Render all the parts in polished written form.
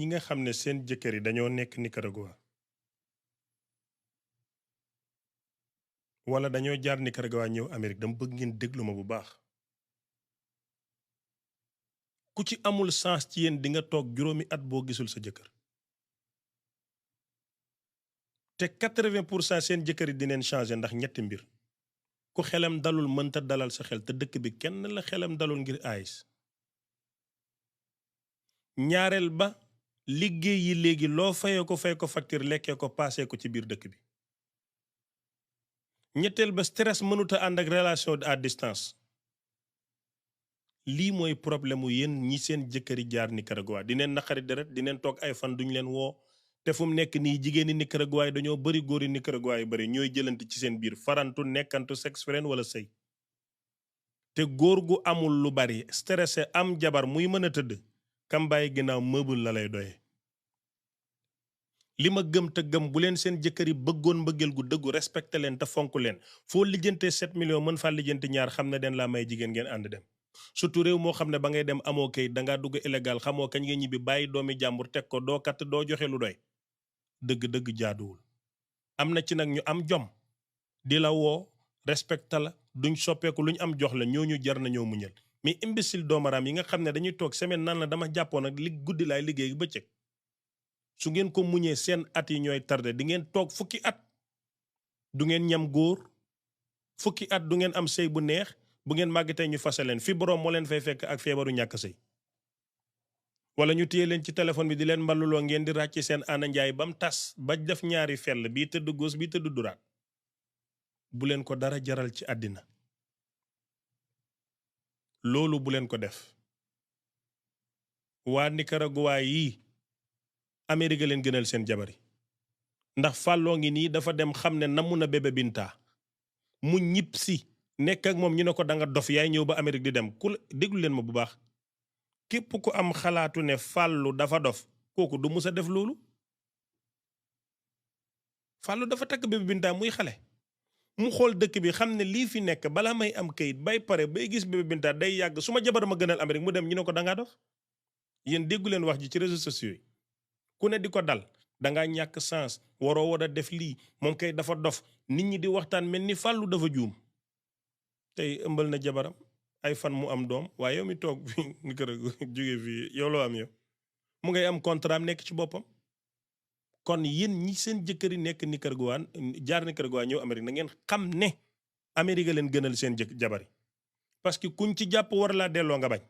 ñi nga xam ne seen jëkkër yi dañoo nekk Nicaragua wala dañoo jaar Nicaragua ñëw Amérique dama bëgg ngeen déglu ma bu baax ku ci amul sens ci yéen di nga toog juróomi at boo gisul sa jëkkër te 80% seen jëkkër yi dineen changé ndax ñetti mbir ku xelam dalul mënta dalal sa xel te dëkk bi kenn la xelam dalul ngir ayis ñaareel ba liggéey yi léegi loo fayee ko fay ko facture lekkee ko paasee ko ci biir dëkk bi ñetteel ba stress mënuta ànd ak relation à distance lii mooy problème mu yéen ñi seen jëkkëri jaar Nicaragua dineen naqari deret dineen toog ay fan duñ leen woo te fu mu nekk nii jigéeni Nicaragua yi dañoo bëri góori Nicaragua yi bëri ñooy jëlante ci seen biir farantu nekkantu sex friend wala sëy te góor gu amul lu bari stressé am jabar muy mën a tëdd kam bàyyi ginnaaw meuble la lay doye li ma gëm te gëm bu leen seen jëkkër yi bëggoon mbëggeel gu dëggu respecté leen te fonk leen foo lijjantee 7 millions mën faa lijjanti ñaar xam ne den laa may jigéen ngeen ànd dem surtout réew moo xam ne ba ngay dem amoo kayit dangaa dugg illégal xamoo kañ nga ñibbi bàyyi doomi jàmbur teg ko doo katt doo joxe lu doy dëgg-dëgg jaaduwul am na ci nag ñu am jom di la woo respecté la duñ soppeeku lu ñu am jox la ñooñu jar nañoo muñal mais imbécile doomaraam yi nga xam ne dañuy toog semaine naan la dama jàppoon ak li guddi laay liggéey bëccëg su ngeen ko muñee seen at yi ñooy tardé di ngeen toog fukki at du ngeen ñam góor fukki at du ngeen am sëy bu neex bu ngeen màggatee ñu fase leen fi borom moo leen fay fekk ak feebaru ñàkk sëy wala ñu téye leen ci téléphone bi di leen mballuloo ngeen di ràcc seen ana njaay ba mu tas ba def ñaari fell bii tëdd gos bii tëdd duraat bu leen ko dara jaral ci àddina loolu bu leen ko def waa Nicaragua yi Amérique leen gënal seen jabari ndax fàlloo ngi nii dafa dem xam ne namu na bébé Binta mu ñib si nekk ak moom ñu ne ko da nga dof yaay ñëw ba Amérique di dem ku déglu leen ma bu baax képp ku am xalaatu ne fàllu dafa dof kooku du mus a def loolu fàllu dafa takk bébé Binta muy xale mu xool dëkk bi xam ne lii fi nekk balaa may am kayit bay pare bay gis bébé Binta day yàgg su ma jabar ma gënal Amérique mu dem ñu ne ko da ngaa dof yéen déggu leen wax ji ci réseaux sociaux yi ku ne di ko dal dangaa ñàkk sens waroo war a def lii moom kay dafa dof nit ñi di waxtaan mel ni fàllu dafa juum tey ëmbal na jabaram ay fan mu am doom waaye yow mi toog fi ni kër jóge fii yow loo am yow mu ngay am contrat am nekk ci boppam kon yéen ñi seen jëkkër yi nekk Nicaragua jaar Nicaragua ñëw Amérique na ngeen xam ne Amérique leen gënal seen jabari parce que kuñ ci jàpp war laa delloo nga bañ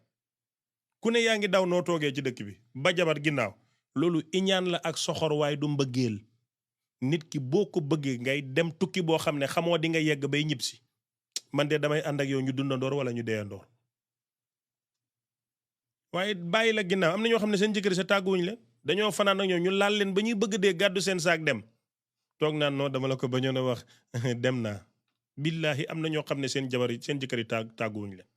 ku ne yaa ngi daw noo toogee ci dëkk bi ba jabar ginnaaw loolu iñaan la ak soxor waaye du mbëggeel nit ki boo ko bëggee ngay dem tukki boo xam ne xamoo di nga yegg bay ñibbisi man de damay ànd ak yow ñu dundandoor wala ñu deyandoor waaye bàyyi la ginnaaw am na ñoo xam ne seen jëkkër sa tàgguwuñu leen dañoo fanaan ak ñoom ñu laal leen ba ñuy bëgg dee gàddu seen saak dem toog naan non dama la ko bañoon a wax dem naa billaahi am na ñoo xam ne seen jabar yi seen jëkkër yi tàgguwuñu leen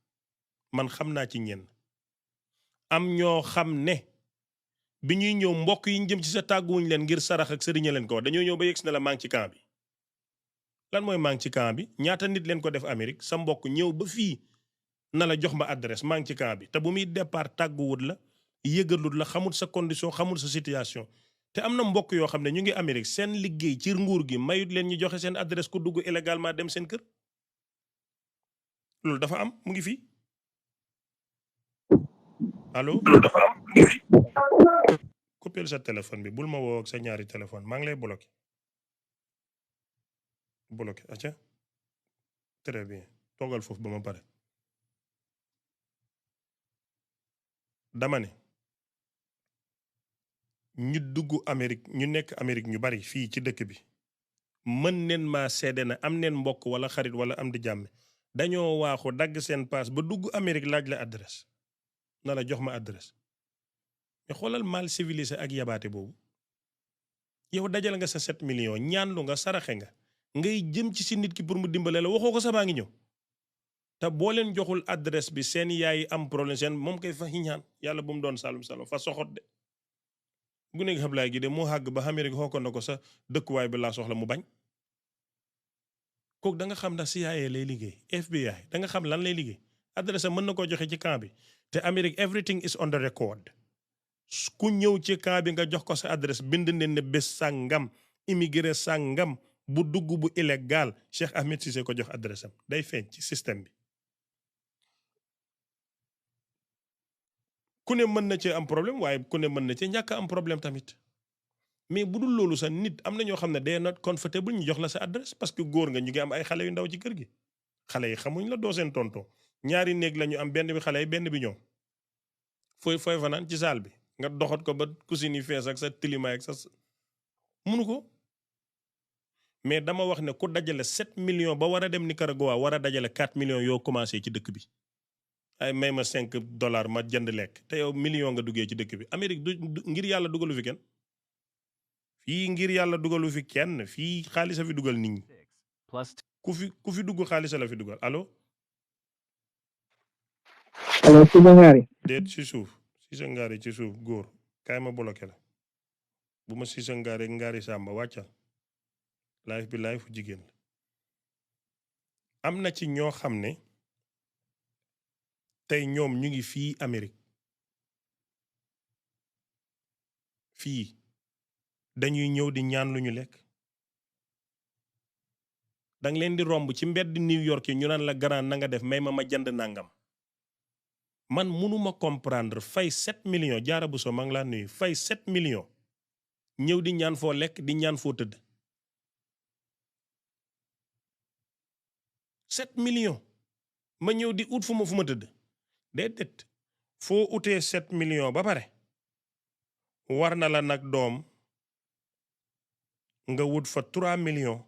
man xam naa ci ñenn am ñoo xam ne bi ñuy ñëw mbokk yi ñu jëm ci sa tàgguwuñu leen ngir sarax ak sëriñ leen ko wax dañoo ñëw ba yegg si ne la maa ngi ci camp bi lan mooy maa ngi ci camp bi ñaata nit leen ko def Amérique sa mbokk ñëw ba fii na la jox ma adresse maa ngi ci camp bi te bu muy départ tàgguwut la yëgalut la xamul sa condition xamul sa situation te am na mbokk yoo xam ne ñu ngi Amérique seen liggéey ci nguur gi mayut leen ñu joxe seen adresse ku dugg illégalement dem seen kër loolu dafa am mu ngi fii allo loolu dafa am mu ngi fii coupeel sa téléphone bi bul ma woo ak sa ñaari téléphone maa ngi lay bloqué acca très bien toogal foofu ba ma pare dama ne ñu dugg Amérique ñu nekk Amérique ñu bari fii ci dëkk bi mën neen maa seede na am neen mbokk wala xarit wala am di jàmme dañoo waaxu dagg seen paas ba dugg Amérique laaj la adresse na la jox ma adresse mais xoolal mal civilisé ak yabaate boobu yow dajal nga sa 7 millions ñaanlu nga saraxe nga ngay jëm ci si nit ki pour mu dimbale la waxoo ko sa baa ngi ñëw te boo leen joxul adresse bi seen yaay am problème seen moom koy fa ñaan yàlla bu mu doon salum salum fa soxot de gune gi xablaay gi de moo xàgg ba Amérique xoo ko na ko sa dëkkuwaay bi laa soxla mu bañ kooku da nga xam ndax CIA lay liggéey FBI da nga xam lan lay liggéey adresse mën na koo joxe ci camp bi te Amérique everything is on the record ku ñëw ci camp bi nga jox ko sa adresse bind ne bés sàngam immigré sàngam bu dugg bu illégal Cheikh Ahmed Cissé ko jox adresse am day feeñ ci système bi. ku ne mën na cee am problème waaye ku ne mën na cee ñàkk am problème tamit mais bu dul loolu sax nit am na ñoo xam ne day not comfortable ñu jox la sa adresse parce que góor nga ñu ngi am ay xale yu ndaw ci kër gi xale yi xamuñ la doo seen tonton ñaari néeg la ñu am benn bi xale yi benn bi ñoom fooy fanaan ci saal bi nga doxat ko ba cousine yi fees ak sa tilimaay ak sa munu ko mais dama wax ne ku dajale 7 millions ba war a dem Nicaragua war a dajale 4 millions yoo commencé ci dëkk bi ay may ma $5 ma jënd lekk te yow million nga duggee ci dëkk bi Amérique du ngir yàlla dugalu fi kenn fii ngir yàlla dugalu fi kenn fii xaalis a fi dugal nit ñi ku fi dugg xaalis la fi dugal allo. allo Cissé Ngari. déet ci suuf Cissé Ngari ci suuf góor kaay ma bloqué la bu ma Cissé Ngari Samba wàccal live bi live fu jigéen la am na ci ñoo xam ne tey ñoom ñu ngi fii Amérique fii dañuy ñëw di ñaan lu ñu lekk danga leen di romb ci mbedd New York yi ñu naan la grand na nga def may ma jënd nangam man mënuma comprendre fay 7 millions jaara bu so maa ngi laa nuyu fay 7 millions ñëw di ñaan foo lekk di ñaan foo tëdd 7 millions ma ñëw di ut fu ma tëdd déedéet foo utee 7 millions ba pare war na la nag doom nga wut fa 3 millions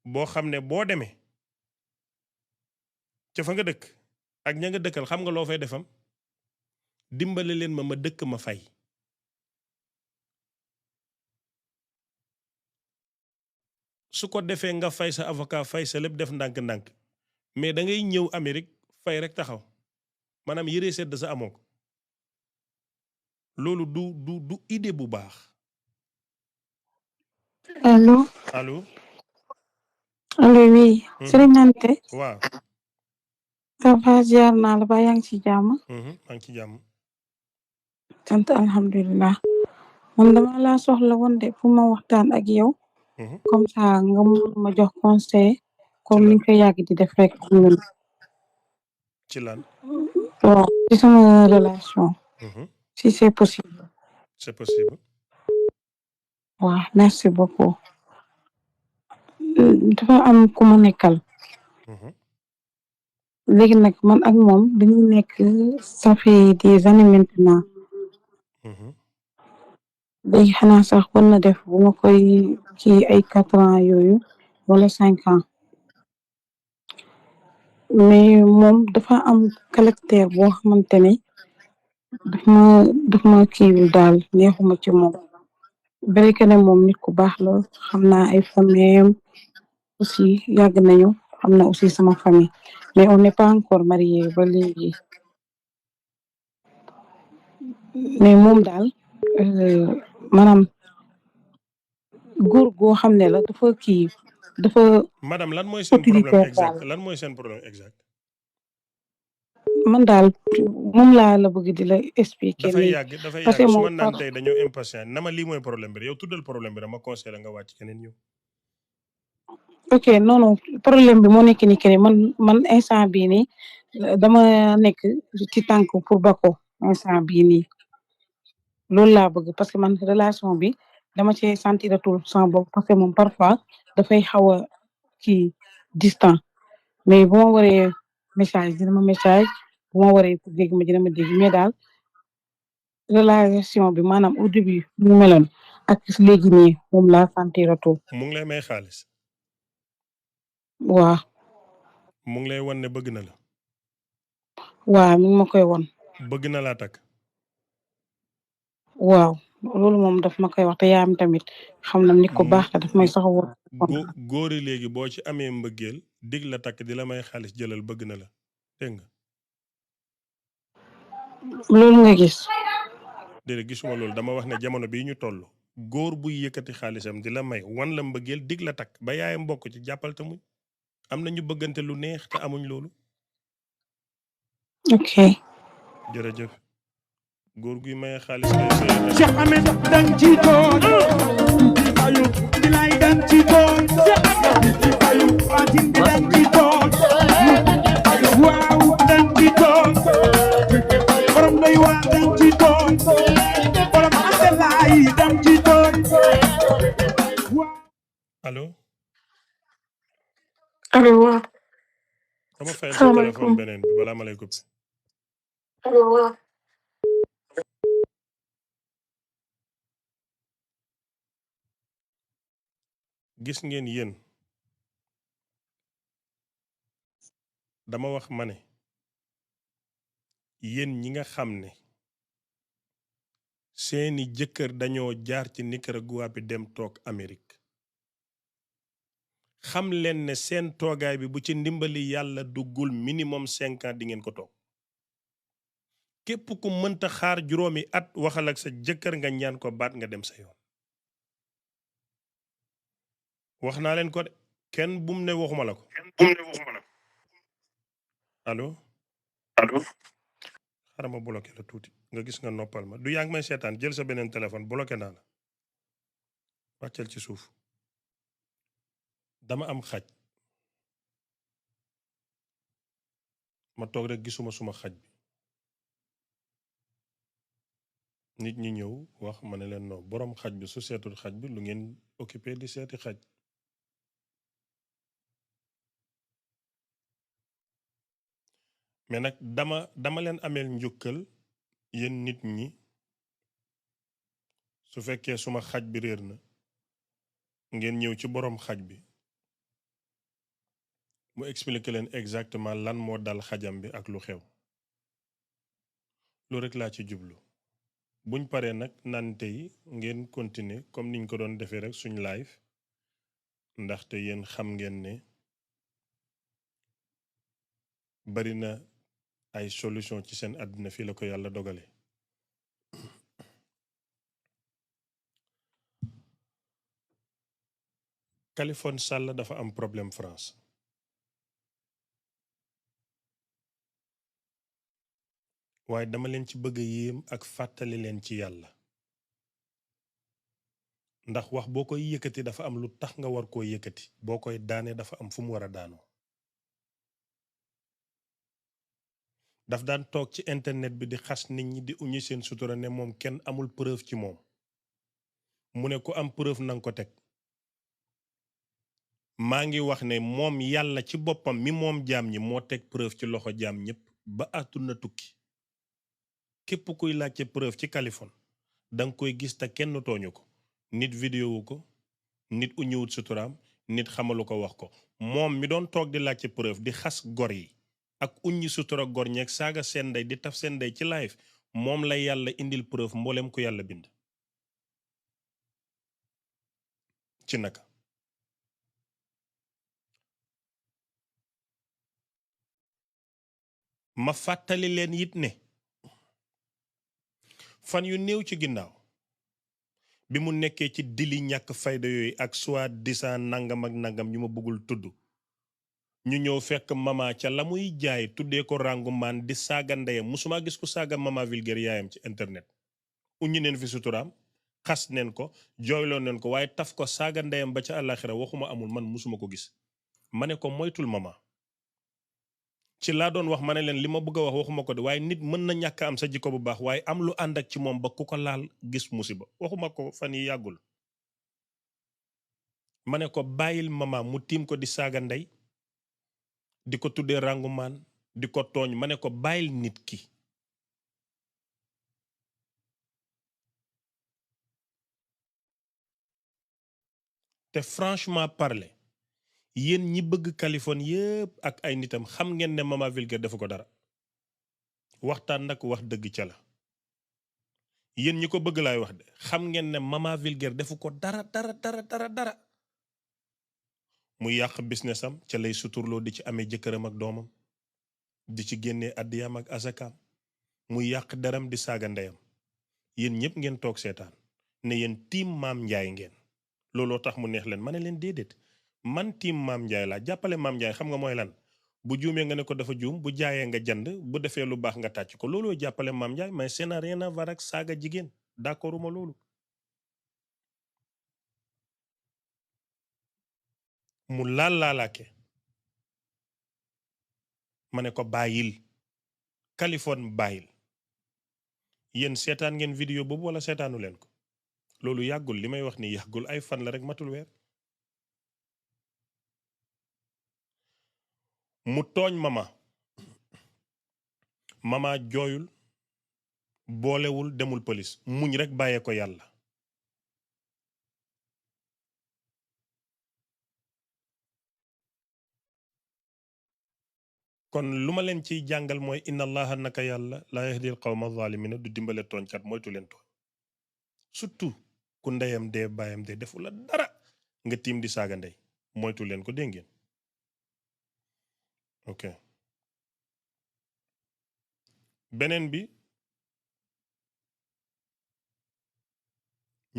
boo xam ne boo demee ca fa nga dëkk ak ña nga dëkkal xam nga loo fay defam dimbale leen ma dëkk ma fay su ko defee nga fay sa avocat fay sa lépp def ndànk-ndànk mais da ngay ñëw Amérique fay rek taxaw maanaam yëree sedd sa amoo ko loolu du idée bu baax. allo. allo. allo oui. Serigne Nante. waaw. ça va ziar naa la ba yaa ngi ci jàmm. maa ngi ci jàmm. sant alhamdulilah. man dama laa soxla woon de fu ma waxtaan ak yow. comme ça nga ma jox conseil. comme ni nga ko yàgg di def rek. ci lan. bon ci sama relation. si c'est possible. c'est possible. waaw merci beaucoup. dafa am ku ma nekkal. léegi nag man ak moom dañu nekk ça fait des années maintenant. léegi xanaa sax war na def bu ma koy ci ay 4 ans yooyu wala 5 ans. mais moom dafa am caractère boo xamante ne daf ma kiiwul daal neexuma ci moom. vrai que ne moom nit ku baax la xam naa ay famille aussi yàgg nañu xam na aussi sama famille mais on n'est pas encore marié ba léegi mais moom daal maanaam góor goo xam ne la dafa kii dafa. madame lan mooy seen problème exact lan mooy seen problème exact. man daal moom laa la bëgg di la expliquer. dafay yàgg parce que su ma naan tey dañoo impatient nama lii mooy problème bi yow tuddal problème bi dama conseillé nga wàcc keneen ñëw. ok non non problème bi moo nekk ni keneen man instant bii nii dama nekk ci tànk pour bako instant bii nii loolu laa bëgg parce que man relation bi dama ci sentiratul sama bopp parce que moom parfois dafay xaw a kii distant mais bu ma waree message dina ma message bu ma waree dégg ma dina ma dégg mais daal relation bi maanaam au début mu meloon ak léegi nii moom laa sentiratul. mu ngi lay may xaalis. waaw. mu ngi lay wan ne bëgg na la. waaw mi ngi ma koy won. bëgg na laa takk. waaw loolu moom daf ma koy wax te yaam tamit xam na nit ko baax la daf may sax won. góori léegi boo ci amee mbëggeel dig la takk di la may xaalis jëlal bëgg na la dégg nga. loolu nga gis. déedéet gisuma loolu dama wax ne jamono bii ñu toll góor buy yëkkati xaalisam di la may wan la mbëggeel dig la takk ba yaayam bokk ci jàppal te muñ am na ñu bëggante lu neex te amuñ loolu. ok. jërëjëf góor guy maye xaalis lay sëy Cheikh Ahmed dang ci tooñ di fayu bilay dang ci tooñ di fayu Fatim bi dang ci tooñ waaw dang ci tooñ borom doy waa dang ci tooñ borom Abdalaay dang ci tooñ allo allo waaw dama fayal sa salaamaaleykum téléphone beneen bi balaa ma lay coupé allo waaw gis ngeen yéen dama wax ma ne yéen ñi nga xam ne seeni jëkkër dañoo jaar ci Nicaragua bi dem toog Amérique xam leen ne seen toogaay bi bu ci ndimbali yàlla duggul minimum 5 ans di ngeen ko toog képp ku mënta xaar juróomi at waxal ak sa jëkkër nga ñaan ko baat nga dem sa yoon wax naa leen ko de kenn bum ne waxuma la ko allo xaaral ma bloqué la tuuti nga gis nga noppal ma du yaa ngi may seetaan jël sa beneen téléphone bloqué naa la wàccel ci suuf dama am xaj ma toog rek gisuma suma xaj bi nit ñi ñëw wax ma ne leen non boroom xaj bi su seetul xaj bi lu ngeen occupé di seeti xaj mais nag dama leen ameel njukkal yéen nit ñi su fekkee suma xaj bi réer na ngeen ñëw ci boroom xaj bi mu expliquer leen exactement lan moo dal xajam bi ak lu xew lu rek laa ci jublu buñ paree nag nante yi ngeen continuer comme niñ ko doon defee rek suñ live ndaxte yéen xam ngeen ne bari na ay solution ci seen àddina fii la ko yàlla dogale Kaliphone Sall dafa am problème France waaye dama leen ci bëgg a yéem ak fàttali leen ci yàlla ndax wax boo koy yëkkati dafa am lu tax nga war koo yëkkati boo koy daane dafa am fu mu war a daanoo daf daan toog ci internet bi di xas nit ñi di uñi seen sutura ne moom kenn amul preuve ci moom mu ne ku am preuve nanga ko teg maa ngi wax ne moom yàlla ci boppam mi moom jaam ñi moo teg preuve ci loxo jaam ñépp ba àdduna tukki képp kuy laajte preuve ci Kaliphone danga koy gis te kenn tooñu ko nit vidéo wu ko nit uñiwut suturaam nit xamalu ko wax ko moom mi doon toog di laajte preuve di xas gor yi ak uññi sutura gor ñeeg saaga seen ndey di taf seen ndey ci live moom la yàlla indil preuve mboolem ku yàlla bind ci naka ma fàttali leen it ne fan yu néew ci ginnaaw bi mu nekkee ci dili ñàkk fayda yooyu ak soi-disant nangam ak nangam ñu ma bëggul tudd ñu ñëw fekk mama ca la muy jaay tuddee ko rangu maan di saaga ndeyam musuma gis ku saaga mama vulgaire yaayam ci internet uñu neen fi suturaam xas neen ko jooyloo neen ko waaye taf ko saaga ndeyam ba ca àllaaxira waxuma amul man musuma ko gis ma ne ko moytul mama ci laa doon wax ma ne leen li ma bëgg a wax waxuma ko de waaye nit mën na ñàkk am sa jikko bu baax waaye am lu ànd ak ci moom ba ku ko laal gis musiba waxuma ko fan yi yàggul ma ne ko bàyyil mama mu tiim ko di saaga ndey di ko tuddee rangumaan di ko tooñ ma ne ko bàyyil nit ki te franchement parler yéen ñi bëgg Kaliphone yépp ak ay nitam xam ngeen ne mama vulgaire defu ko dara waxtaan nag wax dëgg ca la yéen ñi ko bëgg laay wax de xam ngeen ne mama vulgaire defu ko dara mu yàq businessam ca lay suturloo di ci amee jëkkëram ak doomam di ci génnee addiyaam ak asakaam mu yàq daram di saaga ndeyam yéen ñëpp ngeen toog seetaan ne yéen tiim maam njaay ngeen looloo tax mu neex leen ma ne leen déedéet man tiim maam njaay laa jàppale maam njaay xam nga mooy lan bu juumee nga ne ko dafa juum bu jaayee nga jënd bu defee lu baax nga tàcc ko looloo jàppale Mame Ndiaye mais ça n'a rien à voir ak saaga jigéen d'accorduma loolu mu laalaake ma ne ko bàyyil Californie bàyyil yéen seetaan ngeen vidéo boobu wala seetaanu leen ko loolu yàggul li may wax ni yàggul ay fan la rek matul weer mu tooñ mama jooyul boolewul demul police muñ rek bàyyee ko yàlla kon lu ma leen ciy jàngal mooy inna allaha naka yàlla la yahdil qawma zalimina du dimbale tooñkat moytu leen tooñ surtout ku ndeyam dee baayam dee defu la dara nga tiim di saaga ndey moytu leen ko dégg ngeen ok beneen bi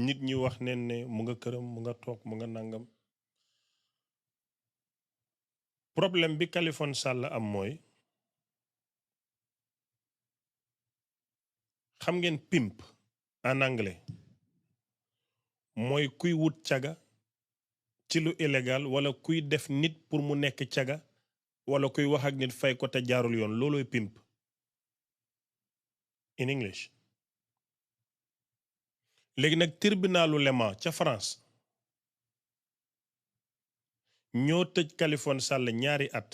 nit ñi wax neen ne mu nga këram mu nga toog mu nga nangam problème bi Kaliphone Sall am mooy xam ngeen pimp en anglais mooy kuy wut caga ci lu illégal wala kuy def nit pour mu nekk caga wala kuy wax ak nit fay ko te jaarul yoon loolooy pimp in English léegi nag tribunalu Le Mans ca France ñoo tëj Kaliphone Sall 2 at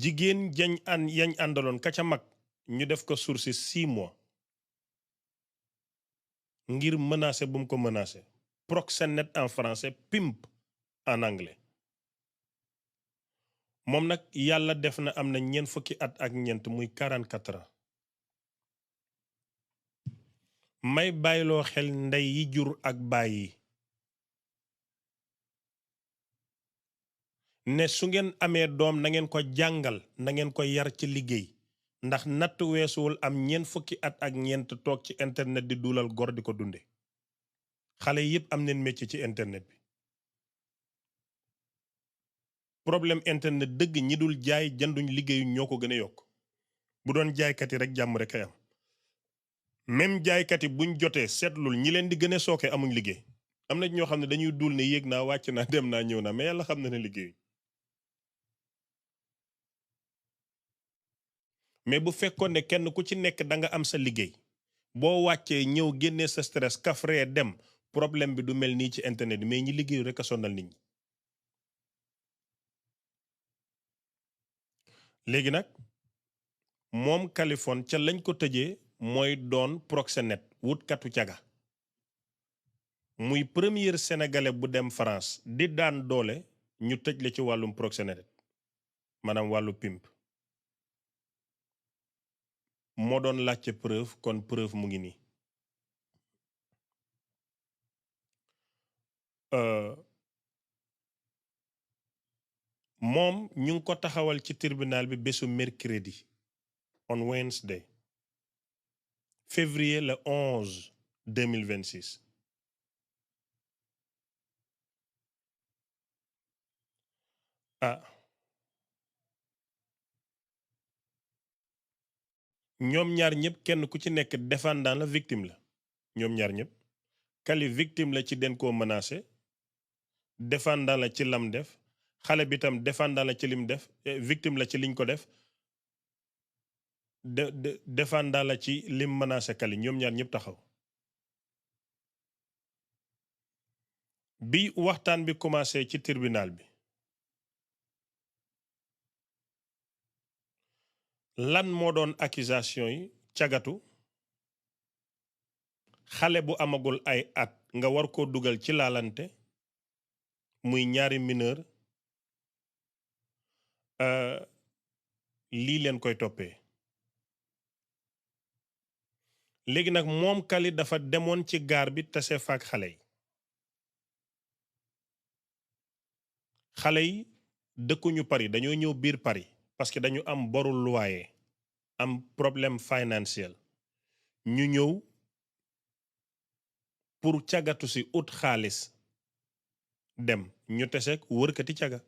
jigéen yañ àndaloon ka ca mag ñu def ko sursis 6 mois ngir menacer bu mu ko menacer proxénète en français pimp en anglais moom nag yàlla def na am na 4 fukki at ak ñeent muy 44 ans may bàyyiloo xel ndey yi jur ak baay yi ne su ngeen amee doom na ngeen ko jàngal na ngeen ko yar ci liggéey ndax natt weesuwul am 4 fukki at ak ñeent toog ci internet di duulal gor di ko dunde xale yépp am neen métier ci internet bi problème internet dëgg ñi dul jaay jënduñ liggéeyu ñoo ko gën a yokk bu doon jaaykat yi rek jàmm rek ay am même jaaykat yi buñ jotee seetlul ñi leen di gën a sooke amuñ liggéey am na ñoo xam ne dañuy duul ne yéeg naa wàcc naa dem naa ñëw naa mais yàlla xam na ne liggéey mais bu fekkoon ne kenn ku ci nekk da nga am sa liggéey boo wàccee ñëw génnee sa stress kafree dem problème bi du mel nii ci internet bi mais ñi liggéeyu rek a sonal nit ñi léegi nag moom Kaliphone ca lañ ko tëjee mooy doon proxénète wutkatu caga muy premier sénégalais bu dem France di daan doole ñu tëj la ci wàllum proxénète maanaam wàllu pimp moo doon laajte preuve kon preuve mu ngi nii moom ñu ngi ko taxawal ci tribunal bi bésu mercredi on Wednesday février le 11 2026 ñoom ñaar ñëpp kenn ku ci nekk défendant la victime la ñoom ñaar ñëpp Kali victime la ci den koo menacé défendant la ci lam def xale bi tam défendant la ci lim def victime la ci liñ ko def défendant la ci lim menacé Kali ñoom ñaar ñëpp taxaw bi waxtaan bi commencé ci tribunal bi lan moo doon accusation yi cagatu xale bu amagul ay at nga war koo dugal ci laalante muy ñaari mineur lii leen koy toppee léegi nag moom Kali dafa demoon ci gaar bi tase faak xale yi xale yi dëkkuñu Paris dañoo ñëw biir Paris parce que dañu am boru loyer am problème financier ñu ñëw pour cagatu si ut xaalis dem ñu teseeg wërkati caga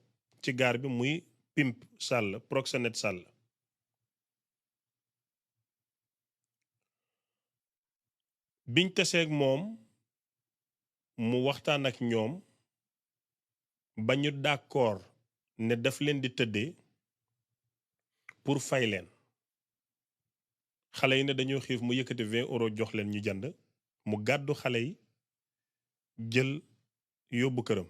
ci gaar bi muy pimp Sall proxénète Sall biñ teseeg moom mu waxtaan ak ñoom ba ñu d'accord ne daf leen di tëddee pour fay leen xale yi ne dañoo xiif mu yëkkati 20 euros jox leen ñu jënd mu gàddu xale yi jël yóbbu këram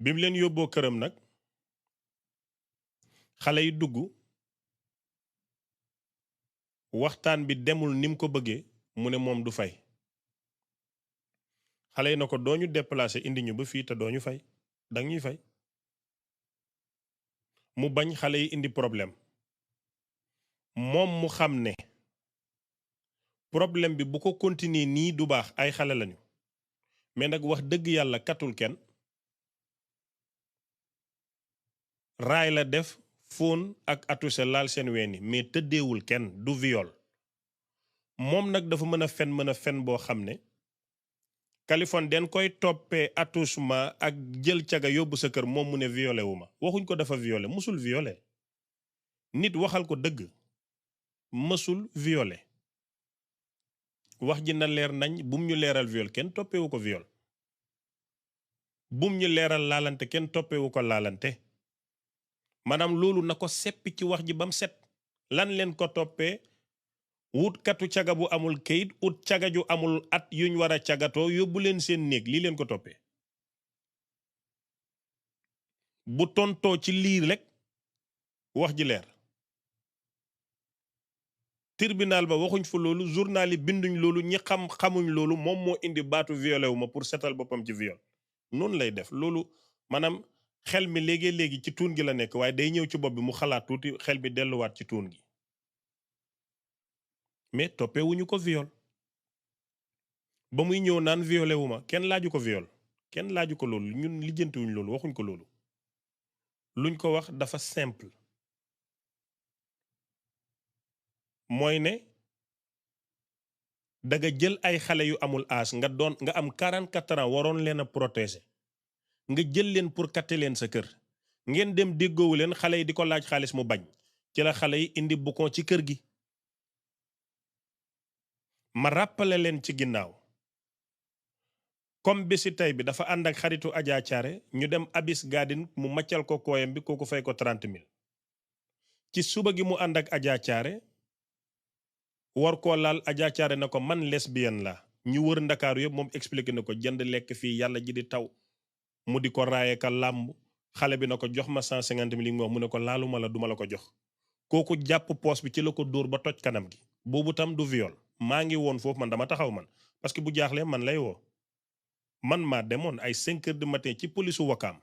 bi mu leen yóbboo këram nag xale yi dugg waxtaan bi demul ni mu ko bëggee mu ne moom du fay xale yi na ko doo ñu déplacé indi ñu ba fii te doo ñu fay danga ñuy fay mu bañ xale yi indi problème moom mu xam ne problème bi bu ko continuer nii du baax ay xale lañu mais nag wax dëgg yàlla katul kenn raay la def fóon ak atuse laal seen weeni mais tëddeewul kenn du viol moom nag dafa mën a fen boo xam ne Californie den koy toppee attouchement ak jël caga yóbbu sa kër moom mu ne violé wu ma waxuñ ko dafa violé musul violé nit waxal ko dëgg mësul violé wax ji na leer nañ bum ñu leeral viol kenn toppewu ko viol bum ñu leeral laalante kenn toppewu ko laalante maanaam loolu na ko seppi ci wax ji bam set lan leen ko toppee wut katu caga bu amul kayit ut caga ju amul at yuñ war a cagatoo yóbbu leen seen néeg lii leen ko toppee bu tontoo ci lii rek wax ji leer tribunal ba waxuñ fa loolu journal yi binduñ loolu ñi xamuñ loolu moom moo indi baatu violé wu ma pour setal boppam ci viol noonu lay def loolu maanaam xel mi léegi ci tuun gi la nekk waaye day ñëw ci bopp bi mu xalaat tuuti xel mi delluwaat ci tuun gi mais toppee wuñu ko viol ba muy ñëw naan violé wu ma kenn laaju ko viol kenn laaju ko loolu ñun lijjantiwuñ loolu waxuñ ko loolu luñ ko wax dafa simple mooy ne danga jël ay xale yu amul âge nga am 44 ans waroon leen a protéger nga jël leen pour katte leen sa kër ngeen dem déggoowu leen xale yi di ko laaj xaalis mu bañ ci la xale yi indi bukon ci kër gi ma rappelé leen ci ginnaaw comme bési tey bi dafa ànd ak xaritu Adja Thiaré ñu dem Abis Garden mu maccal ko kooyam bi kooku fay ko 30 000 ci suba gi mu ànd ak Adja Thiaré war koo laal Adja Thiaré na ko man lesbienne la ñu wër ndakaaru yëpp moom expliqué na ko jënd lekk fii yàlla ji di taw mu di ko raaye ka làmb xale bi na ko jox ma 150 000 li mu wax mu ne ko laaluma la duma la ko jox kooku jàpp poos bi ci la ko dóor ba toj kanam gi boobu tam du viol maa ngi woon foofu man dama taxaw man parce que bu jaaxlee man lay woo man maa demoon ay 5 heures du matin ci polisu Wakaam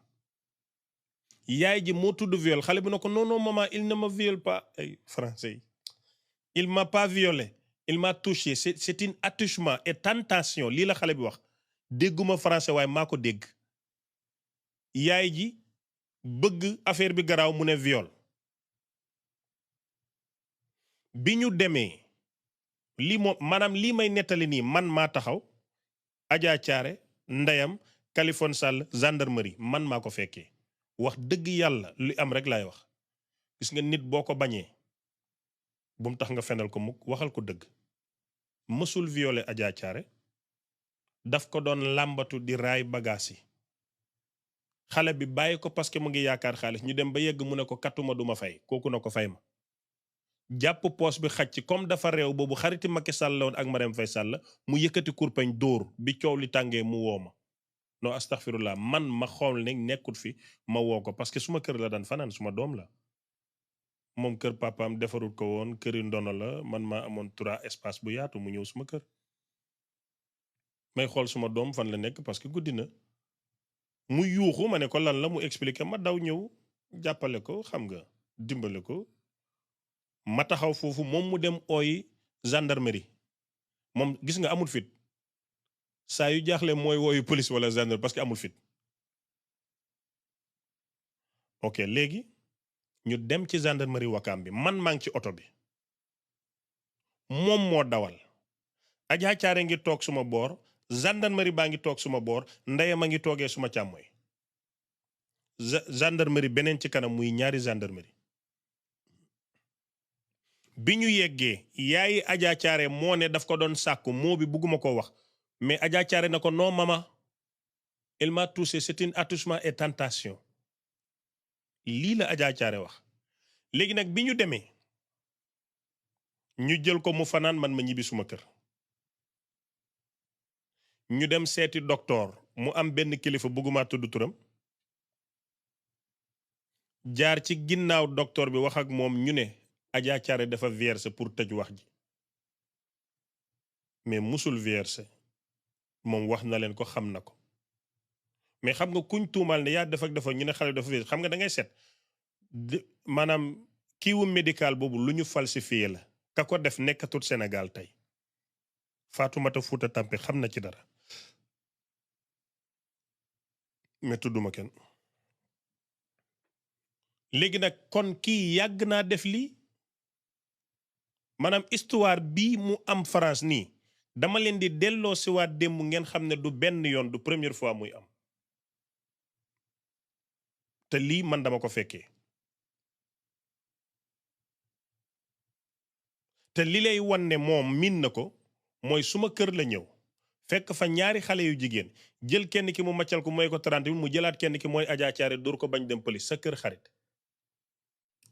yaay ji moo tudd viol xale bi na ko non non maman il ne me viole pas ay français il m'a pas violé il m'a touché c'est un attouchement et tentation lii la xale bi wax dégguma français waaye maa ko dégg yaay ji bëgg affaire bi garaaw mu ne viol bi ñu demee lii moom maanaam lii may nettali nii man maa taxaw Adja Thiaré ndeyam Californie Sall gendarmerie man maa ko fekkee wax dëgg yàlla li am rek laay wax gis nga nit boo ko bañee bu mu tax nga fenal ko mukk waxal ko dëgg mësul violé Adja Thiaré daf ko doon làmbatu di raay bagaas yi xale bi bàyyi ko parce que mu ngi yaakaar xaalis ñu dem ba yegg mu ne ko kattuma duma fay kooku na ko fay ma jàpp poos bi xacc comme dafa réew boobu xariti Macky Sall la woon ak Marème Faye Sall mu yëkkati kurpeñ dóor bi coow li tàngee mu woo ma non astaghfirullah man ma xool ne nekkut fi ma woo ko parce que suma kër la daan fanaan suma doom la moom kër papaam defarul ko woon këri ndono la man maa amoon 3 espace bu yaatu mu ñëw suma kër may xool suma doom fan la nekk parce que guddi na mu yuuxu ma ne ko lan la mu expliqué ma daw ñëw jàppale ko xam nga dimbale ko ma taxaw foofu moom mu dem ooyi gendarmerie moom gis nga amul fit saa yu jaaxle mooy wooyu police wala gendarmerie parce que amul fit ok léegi ñu dem ci gendarmerie Wakaam bi man maa ngi ci oto bi moom moo dawal Adja Thiaré ngi toog suma boor gendarmerie baa ngi toog suma boor ndeyam a ngi toogee suma càmmooy gendarmerie beneen ci kanam muy ñaari gendarmerie bi ñu yeggee yaayi Adja Thiaré moo ne daf ko doon sàkku moo bi bugguma ko wax mais Adja Thiaré na ko non maman elle m'a touché c'est un attouchement et tentation lii la Adja Thiaré wax léegi nag bi ñu demee ñu jël ko mu fanaan man ma ñibbi suma kër ñu dem seeti docteur mu am benn kilifa bëgguma tudd turam jaar ci ginnaaw docteur bi wax ak moom ñu ne Adja Thiaré dafa verser pour tëj wax ji mais musul verser moom wax na leen ko xam na ko mais xam nga kuñ tuumal ne yaa def ak dafa ñu ne xale dafa verser xam nga da ngay seet maanaam kiiwu médical boobu lu ñu falsifié la ka ko def nekkatul Sénégal tey Fatoumata Fouta Tampi xam na ci dara mais tudduma kenn léegi nag kon kii yàgg naa def lii maanaam histoire bii mu am France nii dama leen di delloo si waat démb ngeen xam ne du benn yoon du première fois muy am te lii man dama ko fekkee te li lay wan ne moom miin na ko mooy suma kër la ñëw fekk fa ñaari xale yu jigéen jël kenn ki mu maccal ko mooy ko 30 000 mu jëlaat kenn ki mooy Adja Thiaré dóor ko bañ dem police sa kër xarit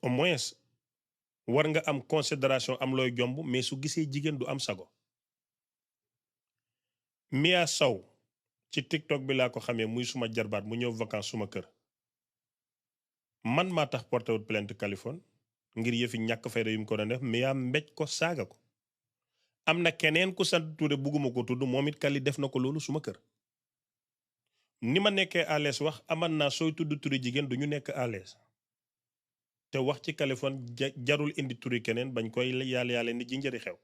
au moins war nga am considération am looy jomb mais su gisee jigéen du am sago Mia Sow ci TikTok bi laa ko xamee muy suma jarbaat mu ñëw vacances suma kër man maa tax porté wut plainte Californie ngir yëfi ñàkk fayda yu mu ko doon def Mia mbéj ko saaga ko am na keneen ku sant Touré bugguma ko tudd moom it Kali def na ko loolu suma kër ni ma nekkee à l'aise wax aman naa sooy tudd turi jigéen du ñu nekk à l'aise te wax ci Californie jarul indi turi keneen bañ koy yàlla ni ji njëri xew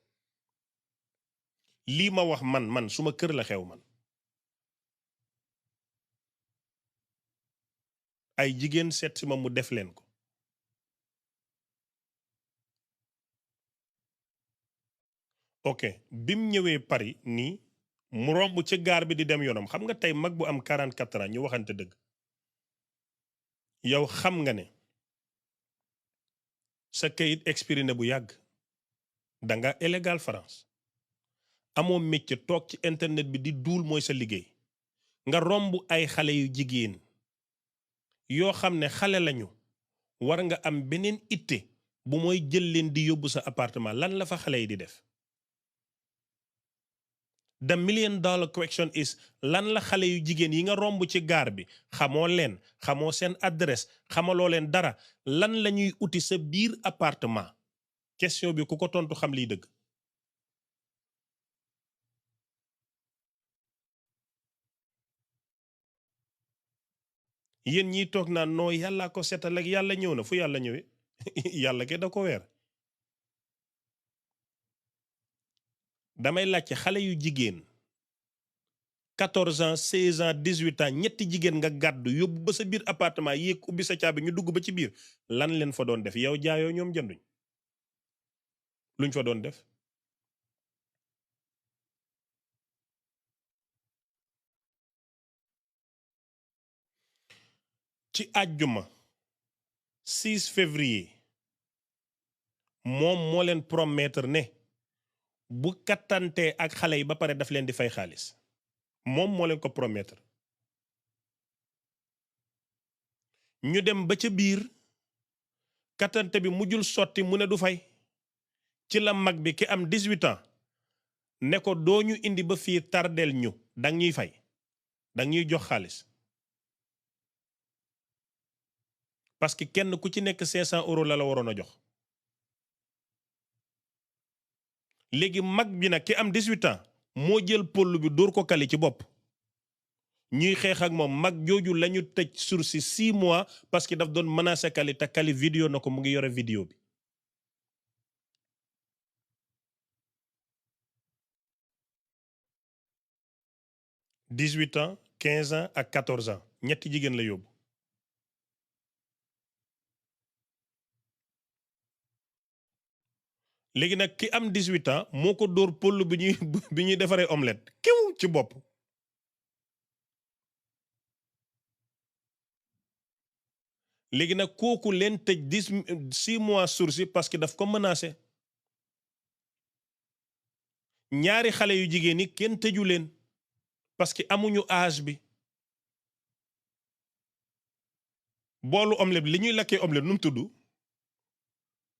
lii ma wax man suma kër la xew man ay jigéen seet si ma mu def leen ko ok bim ñëwee Paris nii mu romb ci gaar bi di dem yoonam xam nga tey mag bu am 44 ans ñu waxante dëgg yow xam nga ne sa kayit expiré na bu yàgg danga illégal France amoo métier toog ci internet bi di duul mooy sa liggéey nga romb ay xale yu jigéen yoo xam ne xale lañu war nga am beneen itte bu mooy jël leen di yóbbu sa appartement lan la fa xale yi di def the $1 million question is lan la xale yu jigéen yi nga romb ci gaar bi xamoo leen xamoo seen adresse xamaloo leen dara lan la ñuy uti sa biir appartement question bi ku ko tontu xam liy dëgg yéen ñiy toog naan noo yàlla ko setal ak yàlla ñëw na fu yàlla ñëwee yàlla ke da ko weer damay laajte xale yu jigéen 14 ans 16 ans 18 ans ñetti jigéen nga gàddu yóbbu ba sa biir appartement yéeg ubbi sa caabi ñu dugg ba ci biir lan leen fa doon def yow jaayoo ñoom jënduñ luñ fa doon def ci àjjuma 6 février moom moo leen promettre ne bu kattantee ak xale yi ba pare daf leen di fay xaalis moom moo leen ko promettre ñu dem ba ca biir kattante bi mujjul sotti mu ne du fay ci la mag bi ki am 18 ans ne ko doo ñu indi ba fii tardeel ñu dang ñuy fay dang ñuy jox xaalis parce que kenn ku ci nekk 500 € la waroon a jox léegi mag bi nag ki am 18 ans moo jël poll bi dóor ko Kali ci bopp ñuy xeex ak moom mag jooju lañu tëj sursis 6 mois parce que daf doon menacer Kali te Kali vidéo na ko mu ngi yore vidéo bi dix-huit ans 15 ans ak 14 ans ñetti jigéen la yóbbu léegi nag ki am 18 ans moo ko dóor pëll bi ñuy defaree omelette kiw ci bopp léegi nag kooku leen tëj 6 mois sursis parce que daf ko menacé ñaari xale yu jigéen ñi kenn tëju leen parce que amuñu âge bi boolu omelette li ñuy lakkee omelette nu mu tudd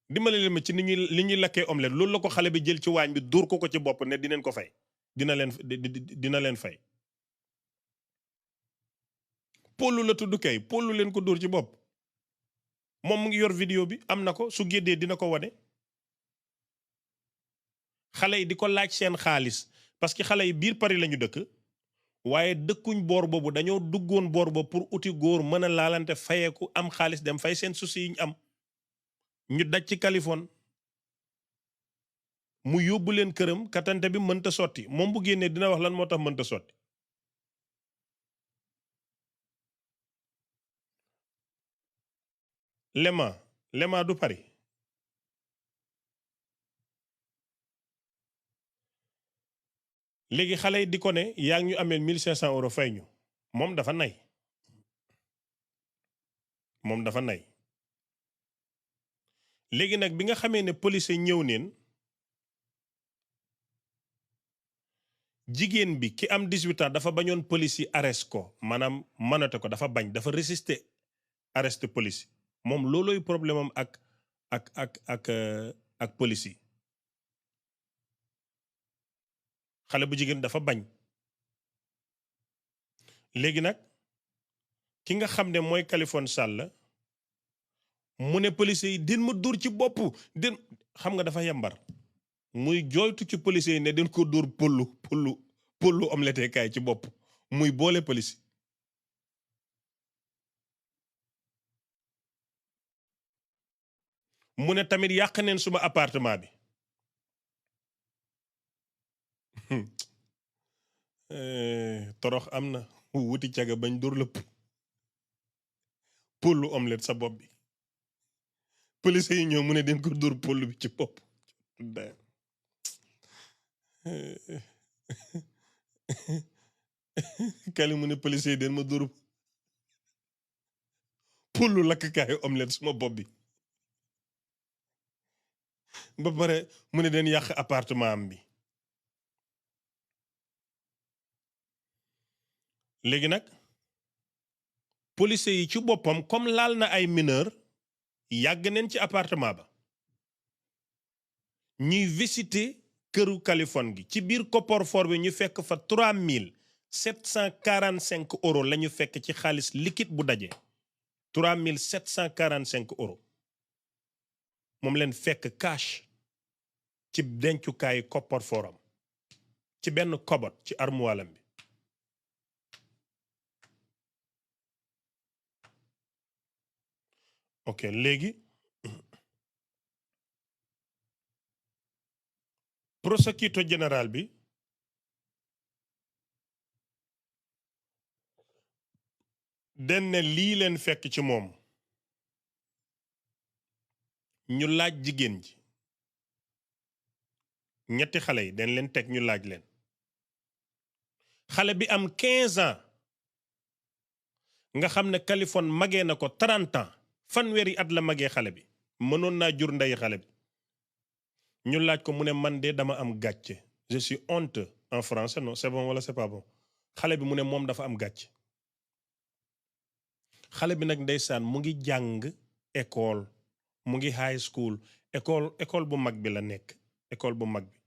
dimbale leen ma ci li ñuy lakkee omelette loolu la ko xale bi jël ci waañ bi dóor ko ci bopp ne dinañ ko fay dina leen fay pollu la tudd kay pollu leen ko dóor ci bopp moom mu ngi yor vidéo bi am na ko su géddee dina ko wane xale yi di ko laaj seen xaalis parce que xale yi biir Paris lañu dëkk waaye dëkkuñ boor boobu dañoo duggoon boor ba pour uti góor mën a laalante fayeeku am xaalis dem fay seen souci yi ñu am ñu daj ci Californie mu yóbbu leen këram katante bi mënta sotti moom bu génnee dina wax lan moo tax mënta sotti Lema du Paris léegi xale yi di ko ne yaa ngi ñu amee 1500 euros fay ñu moom dafa nay léegi nag bi nga xamee ne police ñëw neen jigéen bi ki am 18 ans dafa bañoon police yi arrest ko maanaam manote ko dafa bañ dafa résister arrest police moom loolooy problème am ak police yi xale bu jigéen dafa bañ léegi nag ki nga xam ne mooy Kaliphone Sall mu ne police yi din ma dóor ci bopp din xam nga dafa yambar muy jooytu ci police yi ne den ko dóor pollu omelette kaay ci bopp muy boole police mu ne tamit yàq neen suma appartement bi torox am na wuti caga bañ dóor la pollu omelette sa bopp bi police yi ñëw mu ne den ko dóor pollu bi ci bopp kali mu ne police yi den ma dóor pollu lakkaayu omelette suma bopp bi ba pare mu ne den yàq appartement am bi léegi nag police yi ci boppam comme laal na ay mineur yàgg neen ci appartement ba ñuy visiter këru Kaliphone gi ci biir coffre-fort bi ñu fekk fa 3745 euros la ñu fekk ci xaalis liquide bu daje 3745 euros moom leen fekk cash ci dencukaayu coffre-fort am ci benn kobot ci armoire bi ok léegi prosecutor général bi den ne lii leen fekk ci moom ñu laaj jigéen ji ñetti xale yi den leen teg ñu laaj leen xale bi am 15 ans nga xam ne Kaliphone magee na ko 30 ans fanweeri at la magee xale bi mënoon naa jur ndey xale bi ñu laaj ko mu ne man de dama am gàcce je suis honteux en français non c'est bon wala c'est pas bon xale bi mu ne moom dafa am gàcce xale bi nag ndeysaan mu ngi jàng école mu ngi high school école bu mag bi la nekk école bu mag bi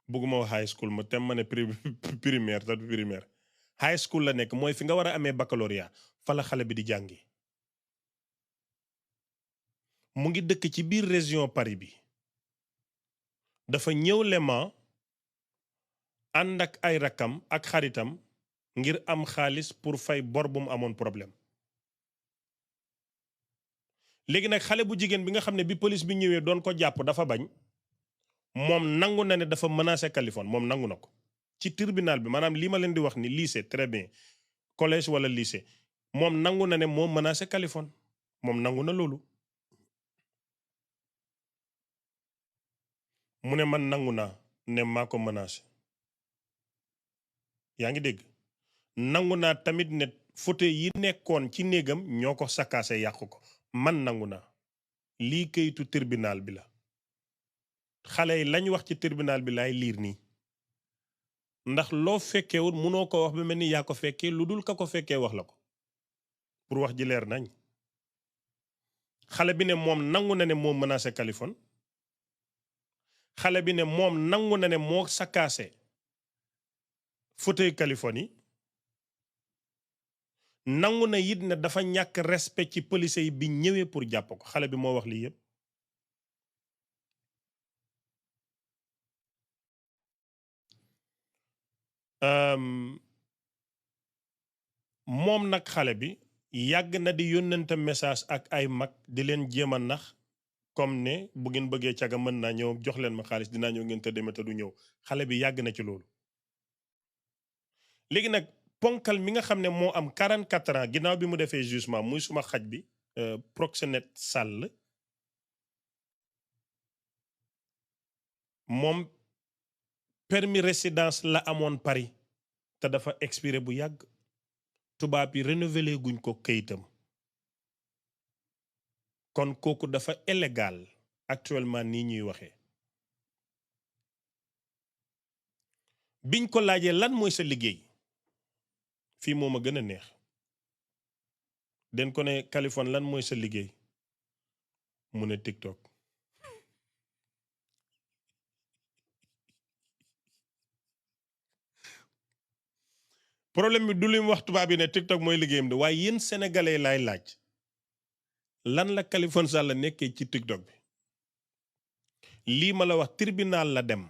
bëgguma wax high school ma tem ma ne primaire ta du primaire high school la nekk mooy fi nga war a amee baccalauréat fa la xale bi di jàngi mu ngi dëkk ci biir région Paris bi dafa ñëw Le Mans ànd ak ay rakkam ak xaritam ngir am xaalis pour fay bor bu mu amoon problème léegi nag xale bu jigéen bi nga xam ne bi police bi ñëwee doon ko jàpp dafa bañ moom nangu na ne dafa menacé Kaliphone moom nangu na ko ci tribunal bi maanaam lii ma leen di wax ni lycée très bien collège wala lycée moom nangu na ne moo menacé Kaliphone moom nangu na loolu mu ne man nangu naa ne maa ko menacé yaa ngi dégg nangu naa tamit ne fauteuil yi nekkoon ci néegam ñoo ko sakaase yàq ko man nangu naa lii kayitu tribunal bi la xale yi lañ wax ci tribunal bi laay liir nii ndax loo fekkewul munoo ko wax ba mel ni yaa ko fekkee lu dul ka ko fekkee wax la ko pour wax ji leer nañ xale bi ne moom nangu na ne moo menacé Kaliphone xale bi ne moom nangu na ne moo sakaase fauteuil Kaliphone yi nangu na it ne dafa ñàkk respect ci police yi bi ñëwee pour jàpp ko xale bi moo wax lii yépp moom nag xale bi yàgg na di yónnante message ak ay mag di leen jéem a nax comme ne bu ngeen bëggee caga mën naa ñëw jox leen ma xaalis dinaa ñëw ngeen tëddee te du ñëw xale bi yàgg na ci loolu léegi nag ponkal mi nga xam ne moo am 44 ans ginnaaw bi mu defee jugement muy suma xaj bi Proxénète Sall moom permis résidence la amoon Paris te dafa expiré bu yàgg tubaab yi renouvelé guñ ko kayitam kon kooku dafa illégal actuellement nii ñuy waxee biñ ko laajee lan mooy sa liggéey fii moom a gën a neex den ko ne Kaliphone lan mooy sa liggéey mu ne TikTok problème bi du lim wax tubaab yi ne TikTok mooy liggéeyam de waaye yéen sénégalais laay laaj lan la Kaliphone Sall nekkee ci TikTok bi lii ma la wax tribunal la dem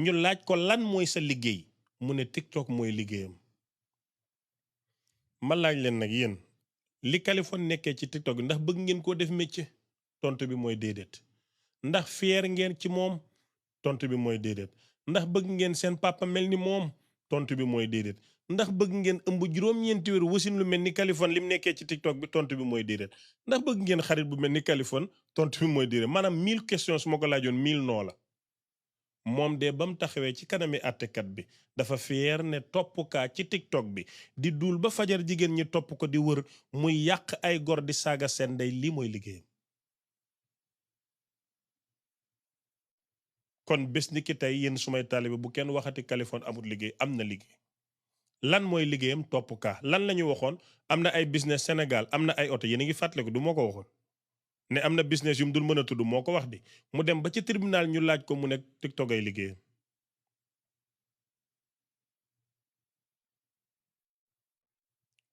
ñu laaj ko lan mooy sa liggéey mu ne TikTok mooy liggéeyam ma laaj leen nag yéen li Kaliphone nekkee ci TikTok bi ndax bëgg ngeen koo def métier tontu bi mooy déedéet ndax fier ngeen ci moom tontu bi mooy déedéet ndax bëgg ngeen seen papa mel ni moom tontu bi mooy déedéet ndax bëgg ngeen ëmb juróom-ñeenti weer wasin lu mel ni Kaliphone lim nekkee ci TikTok bi tontu bi mooy déedéet ndax bëgg ngeen xarit bu mel ni Kaliphone tontu bi mooy déedéet maanaam 1000 questions su ma ko laajoon 1000 noo la moom de ba mu taxawee ci kanami àttekat bi dafa fier ne topp kaa ci TikTok bi di duul ba fajar jigéen ñi topp ko di wër muy yàq ay gor di saaga seen ndey lii mooy liggéeyam kon bés ni ki tey yéen sumay taalibe bu kenn waxati Kaliphone amul liggéey am na liggéey lan mooy liggéeyam topp kaa lan la ñu waxoon am na ay business Sénégal am na ay oto yéen a ngi fàttaliku du moo ko waxoon ne am na business yu mu dul mën a tudd moo ko wax di mu dem ba ci tribunal ñu laaj ko mu ne TikTok ay liggéeyam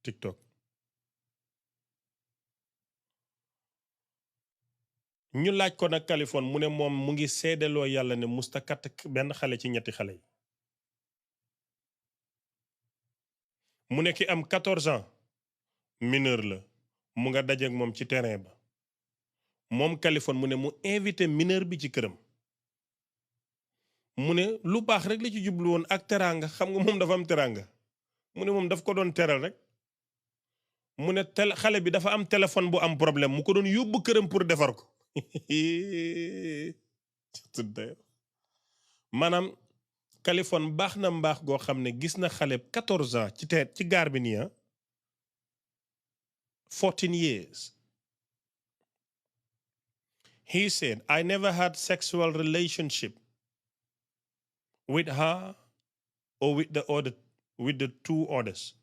TikTok ñu laaj ko nag Kaliphone mu ne moom mu ngi seedeloo yàlla ne musta katt benn xale ci ñetti xale yi mu ne ki am 14 ans mineur la mu nga dajeek moom ci terrain ba moom Kaliphone mu ne mu invité mineur bi ci këram mu ne lu baax rek la ci jublu woon ak teraanga xam nga moom dafa am teraanga mu ne moom daf ko doon teral rek mu ne xale bi dafa am téléphone bu am problème mu ko doon yóbbu këram pour defar ko maanaam Kaliphone baax na mbaax goo xam ne gis na xale 14 ans ci gaar bi nii 14 years he said I never had sexual relationship with her or with the two others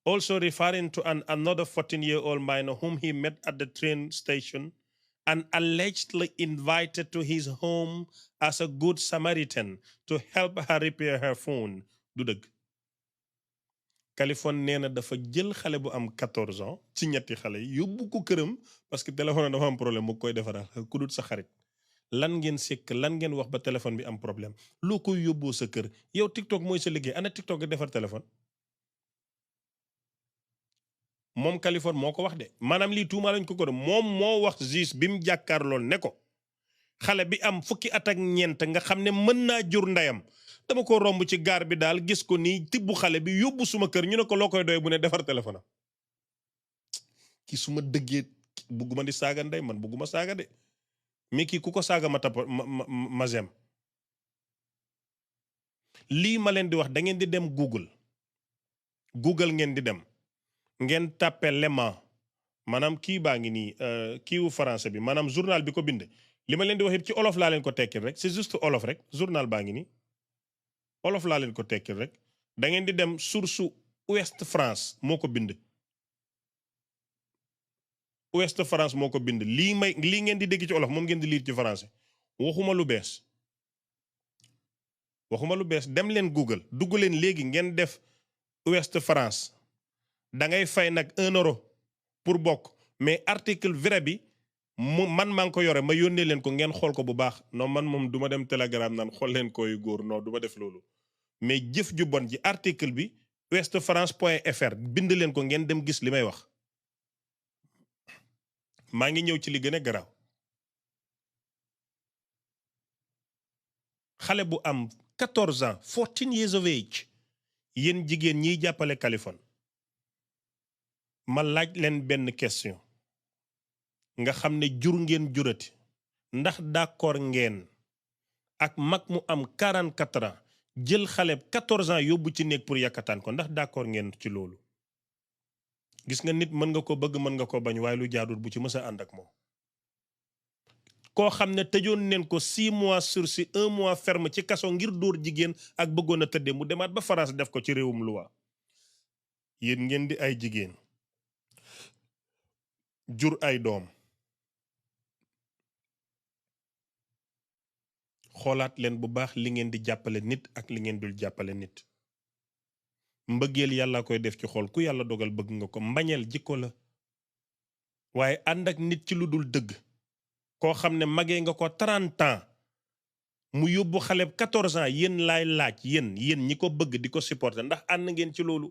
also referring to another 14-year-old minor whom he met at the train station and allegedly invited to his home as a good Samaritan to help her repair her phone du dëgg Kaliphone nee na dafa jël xale bu am 14 ans ci ñetti xale yi yóbbu ko këram parce que téléphone dafa am problème mu koy defaral ku dul sa xarit lan ngeen sekk lan ngeen wax ba téléphone bi am problème loo koy yóbboo sa kër yow TikTok mooy sa liggéey ana TikTok nga defar téléphone moom Kaliphone moo ko wax de maanaam lii tuuma lañ ko moom moo wax juge bi mu jàkkaarlool ne ko xale bi am fukki at ak ñeent nga xam ne mën naa jur ndeyam dama ko romb ci gaar bi daal gis ko nii tibbu xale bi yóbbu suma kër ñu ne ko loo koy doy bu ne defar téléphone am ki suma dëggee bugguma di saaga ndey man bugguma saaga de mais kii ku ko saaga ma tapp ma zem lii ma leen di wax da ngeen di dem Google ngeen di dem ngeen tàppe Le Mans maanaam kii baa ngi nii kiiwu français bi maanaam journal bi ko bind li ma leen di wax yëpp ci olof laa leen ko tekkil rek c'est juste olof rek journal baa ngi nii olof laa leen ko tekkil rek da ngeen di dem source Ouest France moo ko bind Ouest France moo ko bind lii ngeen di dégg ci olof moom ngeen di lire ci français waxuma lu bees dem leen Google dugg leen léegi ngeen def Ouest France da ngay fay nag 1 euro pour bokk mais article vrai bi man maa ngi ko yore ma yónnee leen ko ngeen xool ko bu baax non man moom du ma dem Telegram naan xool leen koy góor non du ma def loolu mais jëf ju bon ji article bi ouestfrance.fr bind leen ko ngeen dem gis li may wax maa ngi ñëw ci li gën a garaaw xale bu am 14 ans 14 years of age yéen jigéen ñiy jàppale Kaliphone ma laaj leen benn question nga xam ne jur ngeen jurati ndax d'accord ngeen ak mag mu am 44 ans jël xale 14 ans yóbbu ci néeg pour yàkkataan ko ndax d'accord ngeen ci loolu gis nga nit mën nga ko bëgg mën nga ko bañ waaye lu jaadul bu ci mës a ànd ak moom koo xam ne tëjoon neen ko 6 mois sursis 1 mois ferme ci kaso ngir dóor jigéen ak bëggoon a tëddee mu demaat ba France def ko ci réewum loi yéen ngeen di ay jigéen jur ay doom xoolaat leen bu baax li ngeen di jàppale nit ak li ngeen dul jàppale nit mbëggeel yàlla koy def ci xol ku yàlla dogal bëgg nga ko mbañeel jikko la waaye ànd ak nit ci lu dul dëgg koo xam ne magee nga ko 30 ans mu yóbbu xale 14 ans yéen laay laaj yéen ñi ko bëgg di ko supporter ndax ànd ngeen ci loolu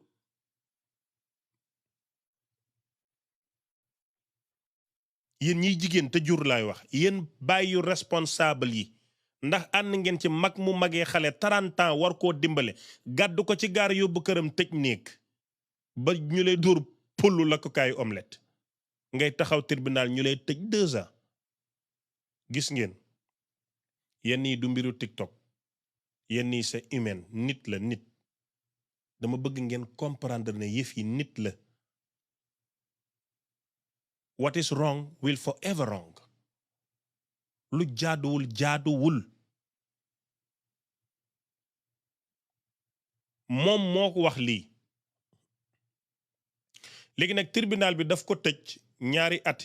yéen ñiy jigéen te jur laay wax yéen bàyyi responsable yi ndax ànd ngeen ci mag mu magee xale 30 ans war koo dimbale gàddu ko ci gaar yóbbu këram tëj néeg ba ñu lay dóor pëllu la ko kaayu omelette ngay taxaw tribunal ñu lay tëj 2 ans gis ngeen yenn yi du mbiru TikTok yenn yi c'est humain nit la nit dama bëgg ngeen comprendre ne yëf yi nit la what is wrong will forever wrong lu jaaduwul moom moo ko wax lii léegi nag tribunal bi daf ko tëj 2 at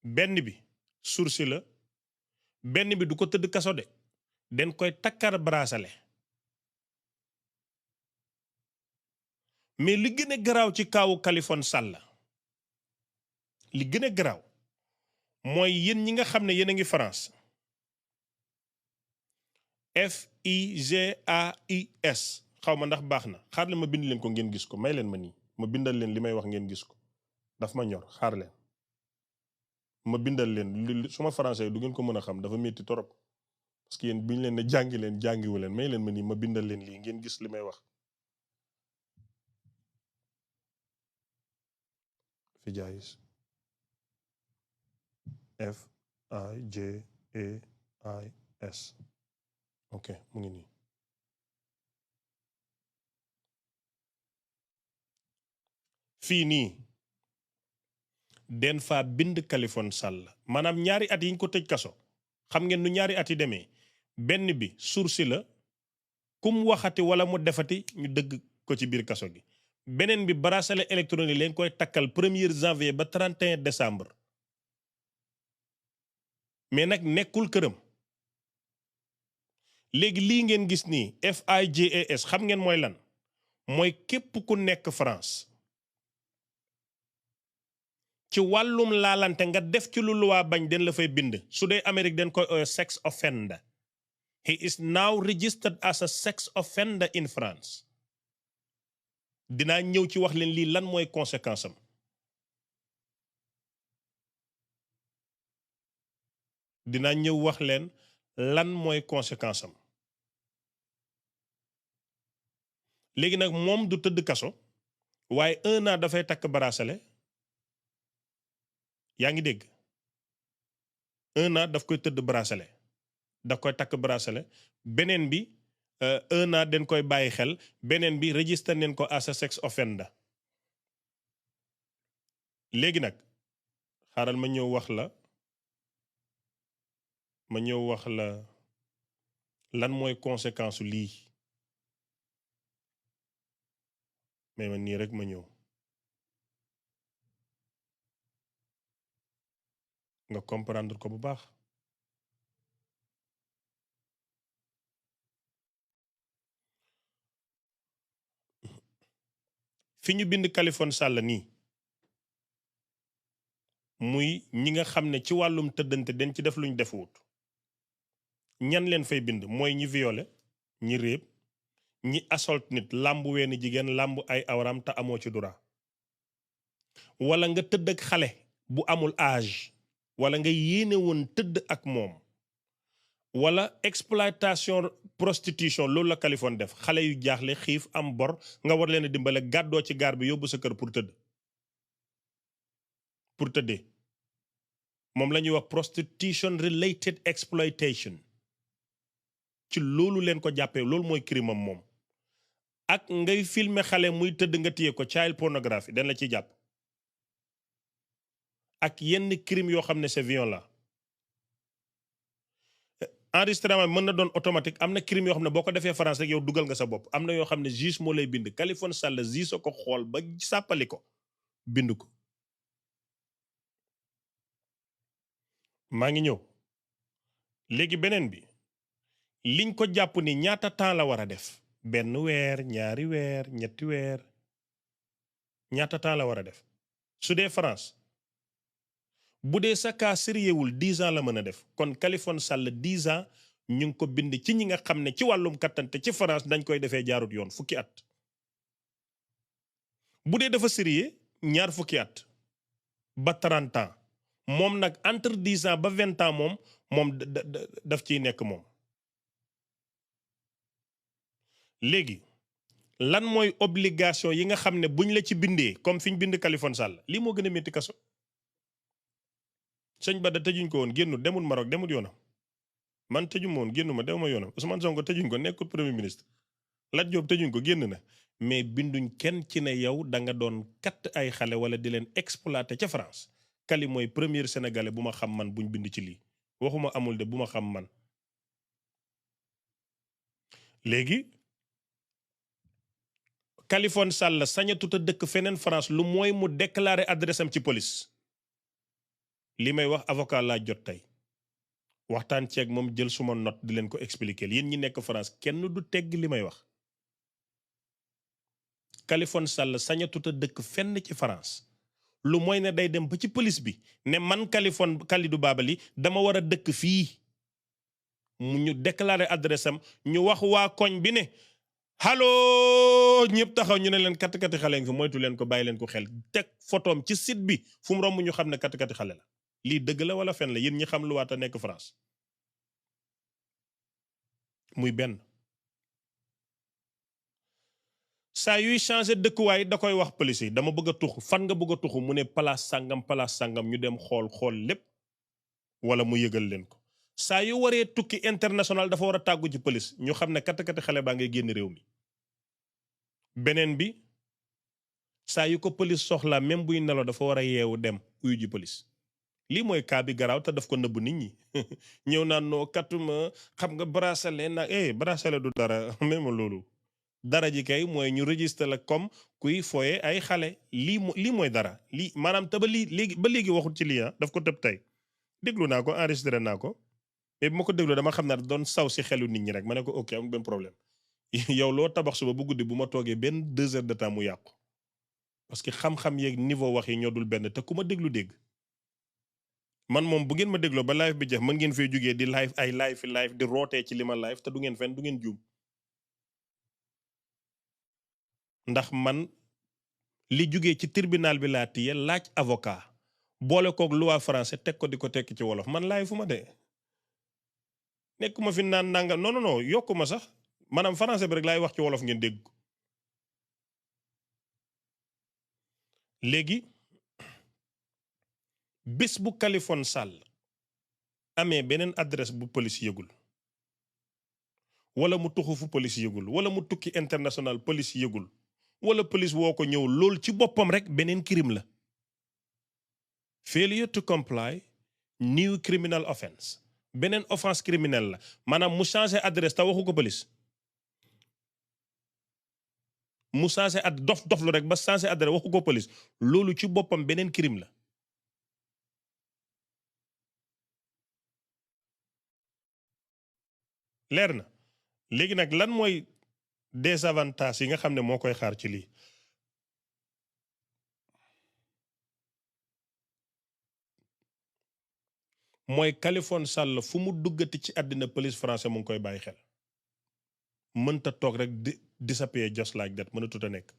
benn bi sursis la benn bi du ko tëdd kaso de den koy takkar bracelet mais li gën a garaaw ci kaawu Kaliphone Sall li gën a garaaw mooy yéen ñi nga xam ne yéen a ngi France FIGAIS xaw ma ndax baax na xaar leen ma bind leen ko ngeen gis ko may leen ma nii ma bindal leen li may wax ngeen gis ko daf ma ñor xaar leen ma bindal leen suma français du ngeen ko mën a xam dafa métti torop parce que yéen bi ñu leen ne jàngiwu leen may leen ma nii ma bindal leen lii ngeen gis li may wax FIGAIS FIGAIS ok mu ngi nii fii nii den fa bind Kaliphone Sall maanaam 2 at yi ñu ko tëj kaso xam ngeen nu 2 at yi demee benn bi sursis la kum waxati wala mu defati ñu dëgg ko ci biir kaso gi beneen bi bracelet électronique leen koy takkal 1er janvier ba 31 décembre mais nag nekkul këram léegi lii ngeen gis nii FIGAS xam ngeen mooy lan mooy képp ku nekk France ci wàllum laalante nga def ci lu luwaa bañ den la fay bind su dee Amérique den koy sex offender he is now registered as a sex offender in France dinaa ñëw ci wax leen lii lan mooy conséquence am dinaa ñëw wax leen lan mooy conséquence am léegi nag moom du tëdd kaso waaye 1 an dafay takk bracelet yaa ngi dégg 1 an daf koy tëdd bracelet daf koy takk bracelet beneen bi 1 an den koy bàyyi xel beneen bi registré neen ko as a sex offender léegi nag xaaral ma ñëw wax la lan mooy conséquence lii mais man nii rek ma ñëw nga comprendre ko bu baax fi ñu bind Kaliphone Sall nii muy ñi nga xam ne ci wàllum tëddante den ci def luñ defuwut ñan leen fay bind mooy ñi violé ñi réeb ñi assault nit làmb weeni jigéen làmb ay awram te amoo ci dura wala nga tëdd ak xale bu amul âge wala nga yéene woon tëdd ak moom wala exploitation prostitution loolu la Kaliphone def xale yu jaaxle xiif am bor nga war leen a dimbale gàddoo ci gaar bi yóbbu sa kër pour tëddee moom la ñuy wax prostitution related exploitation ci loolu leen ko jàppee loolu mooy crime am moom ak ngay filmer xale muy tëdd nga téye ko child pornography dañ la ciy jàpp ak yenn crime yoo xam ne c'est violent enregistrement mën na doon automatique am na crime yoo xam ne boo ko defee France rek yow dugal nga sa bopp am na yoo xam ne juge moo lay bind Kaliphone Sall juge ko xool ba sàppali ko bind ko maa ngi ñëw léegi beneen bi liñ ko jàpp ni ñaata temps la war a def 1 weer 2 weer 3 weer ñaata temps la war a def su dee France bu dee sa cas sérieuxwul 10 ans la mën a def kon Kaliphone Sall 10 ans ñu ngi ko bind ci ñi nga xam ne ci wàllum kattante ci France dañ koy defee jaarut yoon fukki at bu dee dafa sérieux 2 fukki at ba 30 ans moom nag entre 10 ans ba 20 ans moom daf ciy nekk moom léegi lan mooy obligation yi nga xam ne buñ la ci bindee comme fi ñu bind Kaliphone Sall lii moo gën a métti kaso sëñ Bada tëjuñ ko woon génnul demul Maroc demul yoonam man tëju ma woon génnu ma dew ma yoonam Ousmane Sonko tëjuñ ko nekkul premier ministre Lat Diop tëjuñ ko génn na mais binduñ kenn ci ne yow da nga doon katt ay xale wala di leen exploiter ca France Kali mooy premier sénégalais bu ma xam man buñ bind ci lii waxuma amul de bu ma xam man léegi Kaliphone Sall sañatut a dëkk feneen France lu mooy mu déclarer adresse am ci police li may wax avocat laa jot tey waxtaan ceeg moom jël suma note di leen ko expliquer yéen ñi nekk France kenn du tegg li may wax Kaliphone Sall sañatut a dëkk fenn ci France lu mooy ne day dem ba ci police bi ne man Kalidou Babali dama war a dëkk fii mu ñu déclarer adresse am ñu wax waa koñ bi ne allo ñëpp taxaw ñu ne leen katikati xale ngi fi moytu leen ko bàyyi leen ko xel teg photom ci site bi fu mu romb ñu xam ne katikati xale la lii dëgg la wala fen la yéen ñi xam lu waata nekk France muy benn saa yuy changé dëkkuwaay da koy wax police yi dama bëgg a tuxu fan nga bëgg a tuxu mu ne place sangam ñu dem xool lépp wala mu yëgal leen ko saa yu waree tukki international dafa war a tàggu ci police ñu xam ne katakati xale baa ngay génn réew mi beneen bi saa yu ko police soxla même buy nelaw dafa war a yeewu dem uyu ji police lii mooy cas bi garaaw te daf ko nëbb nit ñi ñëw naan noo kattuma xam nga bracelet nag bracelet du dara même loolu dara ji kay mooy ñu registré la comme kuy foye ay xale lii mooy dara lii maanaam te ba léegi waxut ci lii daf ko tëb tey déglu naa ko enregistré naa ko mais bu ma ko déglu dama xam ne doon saw si xelu nit ñi rek ma ne ko ok amul benn problème yow loo tabax suba bu guddi bu ma toogee benn 2 heures de temps mu yàqu parce que xam-xam yeeg niveau wax yi ñoo dul benn te ku ma déglu dégg man moom bu ngeen ma dégloo ba live bi jeex mën ngeen fay jugee di live ay live di rootee ci li ma live te du ngeen fen du ngeen juum ndax man li jugee ci tribunal bi laa tiye laaj avocat boole koog loi français teg ko di ko tekki ci wolof man live fu ma dee nekkuma fi naan nangam non yokkuma sax maanaam français bi rek laay wax ci wolof ngeen dégg ko léegi bés bu Kaliphone Sall amee beneen adresse bu police yëgul wala mu tuxu fu police yëgul wala mu tukki international police yëgul wala police woo ko ñëw loolu ci boppam rek beneen crime la. failure to comply new criminal offense beneen offense criminelle la maanaam mu changé adresse te waxu ko police mu changé dof lu rek ba changé adresse waxu ko police loolu ci boppam beneen crime la. leer na léegi nag lan mooy désavantage yi nga xam ne moo koy xaar ci lii. mooy Kaliphone Sall fu mu duggati ci àddina police français mu ngi koy bàyyi xel mënta toog rek disappear just like that mënatut a nekk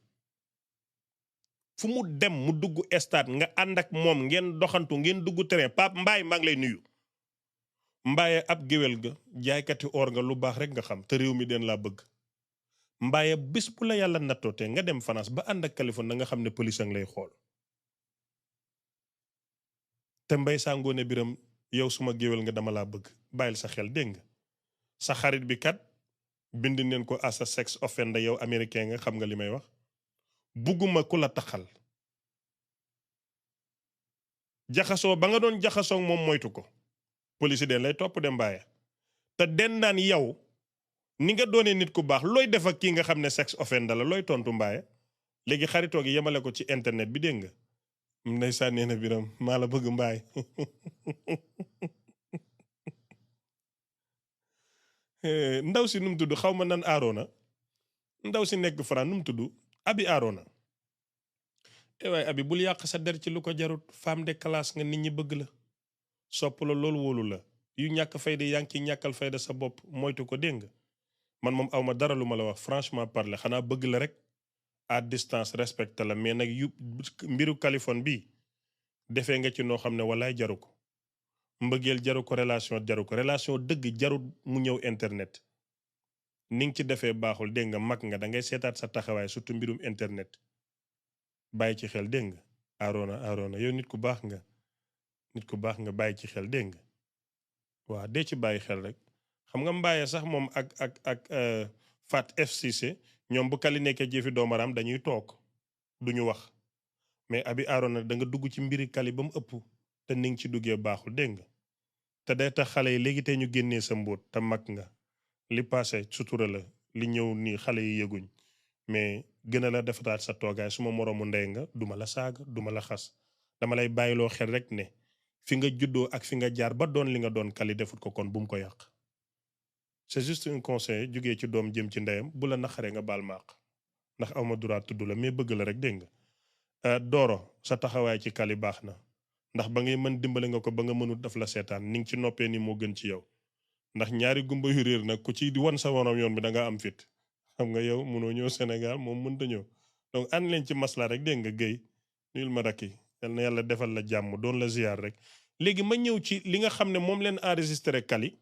fu mu dem mu dugg stade nga ànd ak moom ngeen doxantu ngeen dugg terrain Pape Mbaye maa ngi lay nuyu. Mbaye ab géwél ga jaaykati or nga lu baax rek nga xam te réew mi den laa bëgg Mbaye bis bu la yàlla nattoote nga dem France ba ànd ak Kaliphone na nga xam ne police a ngi lay xool te Mbaye Sangoné Biram yow suma géwél nga dama laa bëgg bàyyil sa xel dégg nga sa xarit bi kat bind neen ko as a sex offender yow américain nga xam nga li may wax bugguma ku la taxal jaxasoo ba nga doon jaxasoo moom moytu ko police den lay topp de Mbaye te den naan yow ni nga doonee nit ku baax looy def ak kii nga xam ne sex offender la looy tontu Mbaye léegi xaritoo gi yemale ko ci internet bi dégg nga ndeysaan nee na Biram maa la bëgg Mbaye ndaw si nu mu tudd xaw ma nan Arona ndaw si nekk France nu mu tudd Abi Arona waaye Abi bul yàq sa der ci lu ko jarut femme de classe nga nit ñi bëgg la sopp la loolu wóolu la yu ñàkk fayda yaa ngi ciy ñàkkal fayda sa bopp moytu ko dégg nga man moom awma dara lu ma la wax franchement parler xanaa bëgg la rek à distance respecte la mais nag yu mbiru Kaliphone bi defee nga ci noo xam ne walaay jaru ko mbëggeel jaru ko relation dëgg jarut mu ñëw internet ni nga ci defee baaxul dégg nga mag nga da ngay seetaat sa taxawaay surtout mbirum internet bàyyi ci xel dégg nga Arona yow nit ku baax nga bàyyi ci xel dégg nga waaw dee ci bàyyi xel rek xam nga Mbaye sax moom ak Fat FCC ñoom bu Kali nekkee jëfi doomaraam dañuy toog duñu wax mais Abi Arona da nga dugg ci mbiri Kali ba mu ëpp te ni nga ci duggee baaxul dégg nga te day tax xale yi léegi tey ñu génnee sa mbóot te mag nga li passé sutura la li ñëw nii xale yi yëguñ mais gën a la defataat sa toogaay suma moroomu ndey nga duma la saaga duma la xas dama lay bàyyiloo xel rek ne fi nga juddoo ak fi nga jaar ba doon li nga doon Kali defut ko kon bu mu ko yàq c'est juste un conseil jugee ci doom jëm ci ndeyam bu la naqaree nga baal maaq ndax awma droit tudd la mais bëgg la rek dégg nga Doro sa taxawaay ci Kali baax na ndax ba ngay mën dimbale nga ko ba nga mënut daf la seetaan ni nga ci noppee ni moo gën ci yow ndax ñaari gumba yu réer nag ku ci di wan sa wonom yoon bi da nga am fit xam nga yow mënoo ñëw Sénégal moom mënta ñëw donc ànd leen ci masla rek dégg nga Guèye nuyul ma rakki yal na yàlla defal la jàmm doon la ziar rek léegi ma ñëw ci li nga xam ne moom leen enregistré Kali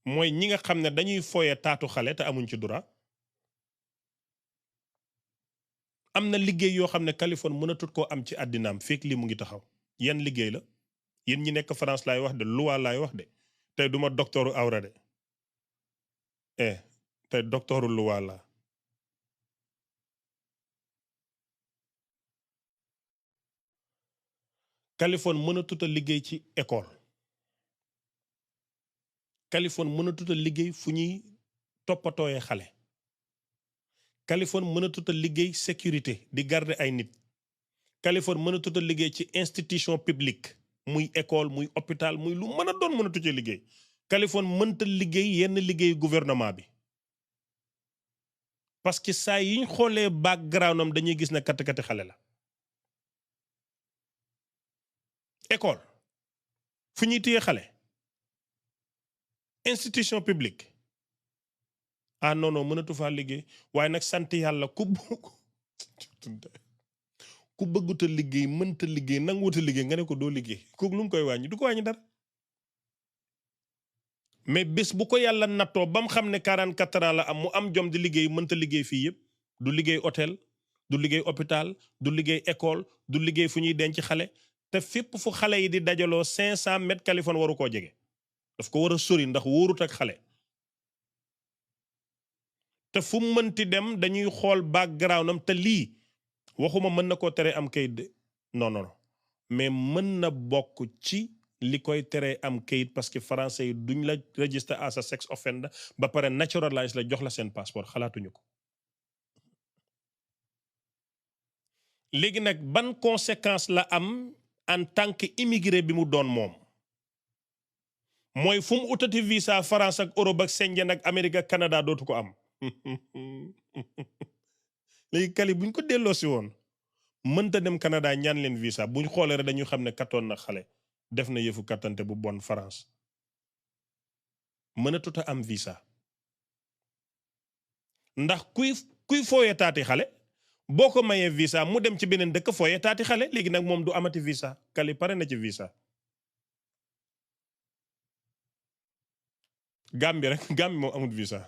mooy ñi nga xam ne dañuy foye taatu xale te amuñ ci droit am na liggéey yoo xam ne Kaliphone mënatut koo am ci àddinaam fekk lii mu ngi taxaw yan liggéey la yéen ñi nekk France laay wax de loi laay wax de tey duma docteuru awra de tey docteuru loi la Kaliphone mënatut a liggéey ci école Kaliphone mënatut a liggéey fu ñuy toppatooyee xale Kaliphone mënatut a liggéey sécurité di garder ay nit Kaliphone mënatut a liggéey ci institution publique muy école muy hôpital muy lu mën a doon mënatu ci liggéey Kaliphone mënta liggéey yenn liggéeyu gouvernement bi parce que saa yiñ xoolee background am dañuy gis ne kati xale la école fu ñuy téye xale institution publique non mënatu faa liggéey waaye nag sant yàlla ku bëgguta liggéey mënta liggéey nanguwuta liggéey nga ne ko doo liggéey kooku lu mu koy wàññi du ko wàññi dara mais bés bu ko yàlla nattoo ba mu xam ne 44 ans la am mu am jom di liggéey mënta liggéey fii yëpp du liggéey hôtel du liggéey hôpital du liggéey école du liggéey fu ñuy denc xale te fépp fu xale yi di dajaloo 500 mètres Californie waru koo jege daf ko war a sori ndax wóorut ak xale te fu mënti dem dañuy xool background am te lii waxuma mën na koo tere am kayit de non non mais mën na bokk ci li koy tere am kayit parce que français yi duñ la register as a sex offender ba pare naturalize la jox la seen passeport xalaatuñu ko léegi nag ban conséquence la am en tant que immigré bi mu doon moom mooy fu mu utati visa France ak Europe ak Schengen ak Amérique ak Canada dootu ko am léegi kali buñ ko delloo si woon mënta dem Canada ñaan leen visa buñ xoolee rek dañu xam ne kattoon na xale def na yëfu kattante bu bon France mën a tuta am visa ndax kuy fooyee taati xale boo ko mayee visa mu dem ci beneen dëkk fooyee taati xale léegi nag moom du amati visa kali pare na ci visa Gambie rek Gambie moom amul visa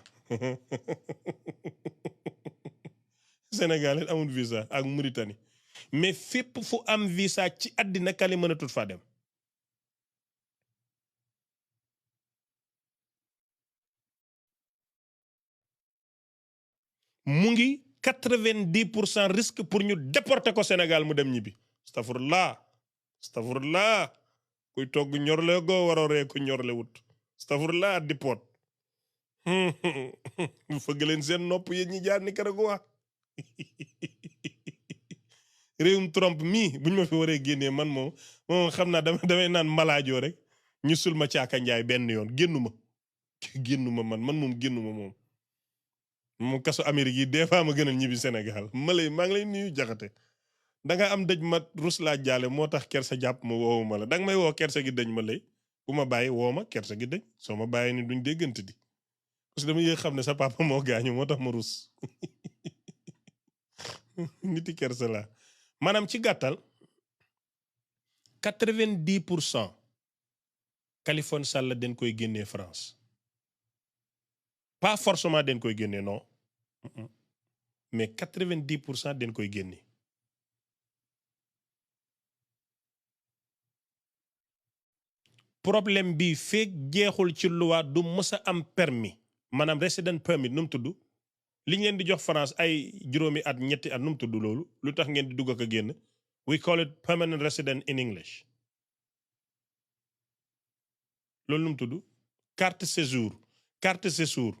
Sénégal it amul visa ak Mauritanie mais fépp fu am visa ci àddina kali mën a tut faa dem mu ngi 90% risque pour ñu déporter ko Sénégal mu dem ñibbi astafurlah kuy togg ñorle go waroo ree ku ñorle wut astafurlah dipot fëgg leen seen nopp yéen ñi jaar Nicaragua réewum Trump mii buñ ma fi waree génnee man moom xam naa damay naan malaajoo rek ñu sul ma caaka njaay benn yoon génnuma man moom génnuma moom kaso Amérique yi des fois ma gënal ñibbi Sénégal maa ngi lay nuyu jaxate danga am dëj ma rus laa jaale moo tax kersa jàpp ma woowu ma la danga may woo kersa gi dëj ma lay bu ma bàyyi woo ma kersa gi dëj soo ma bàyyi ni duñ déggante di parce que dama yëg xam ne sa papa moo gaañu moo tax ma rus niti kersa la maanaam ci gàttal 90% Khaliphone Sall den koy génnee France pas forcément den koy génnee non mais 90% den koy génnee problème bi feek jeexul ci loi du mës a am permis maanaam resident permit nu mu tudd li ngeen di jox France ay juróomi at ñetti at nu mu tudd loolu lu tax ngeen di dugg ak a génn we call it permanent resident in English loolu nu mu tudd carte séjour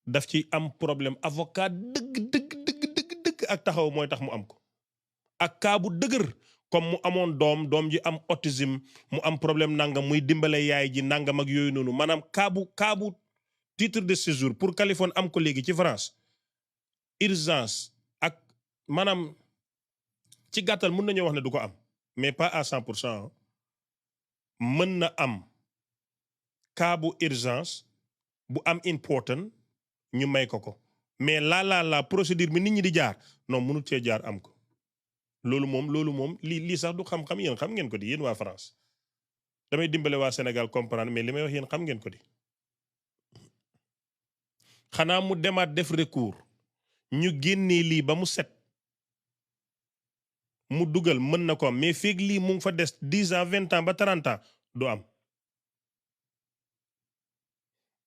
daf ci am problème avocat dëgg ak taxaw mooy tax mu am ko ak cas bu dëgër comme mu amoon doom ji am autisme mu am problème nangam muy dimbale yaay ji nangam ak yooyu noonu maanaam cas bu titre de séjour pour Khaliphone am ko léegi ci France urgence ak maanaam ci gàttal mën nañoo wax ne du ko am mais pas à 100% mën na am cas bu urgence bu am important ñu may ko mais la procédure bi nit ñi di jaar non mënut cee jaar am ko loolu moom lii sax du xam-xam yéen xam ngeen ko di yéen waa France damay dimbale waa Sénégal comprendre mais li may wax yéen xam ngeen ko di xanaa mu demaat def recours ñu génnee lii ba mu set mu dugal mën na ko am mais feeg lii mu ngi fa des 10 ans 20 ans ba 30 ans du am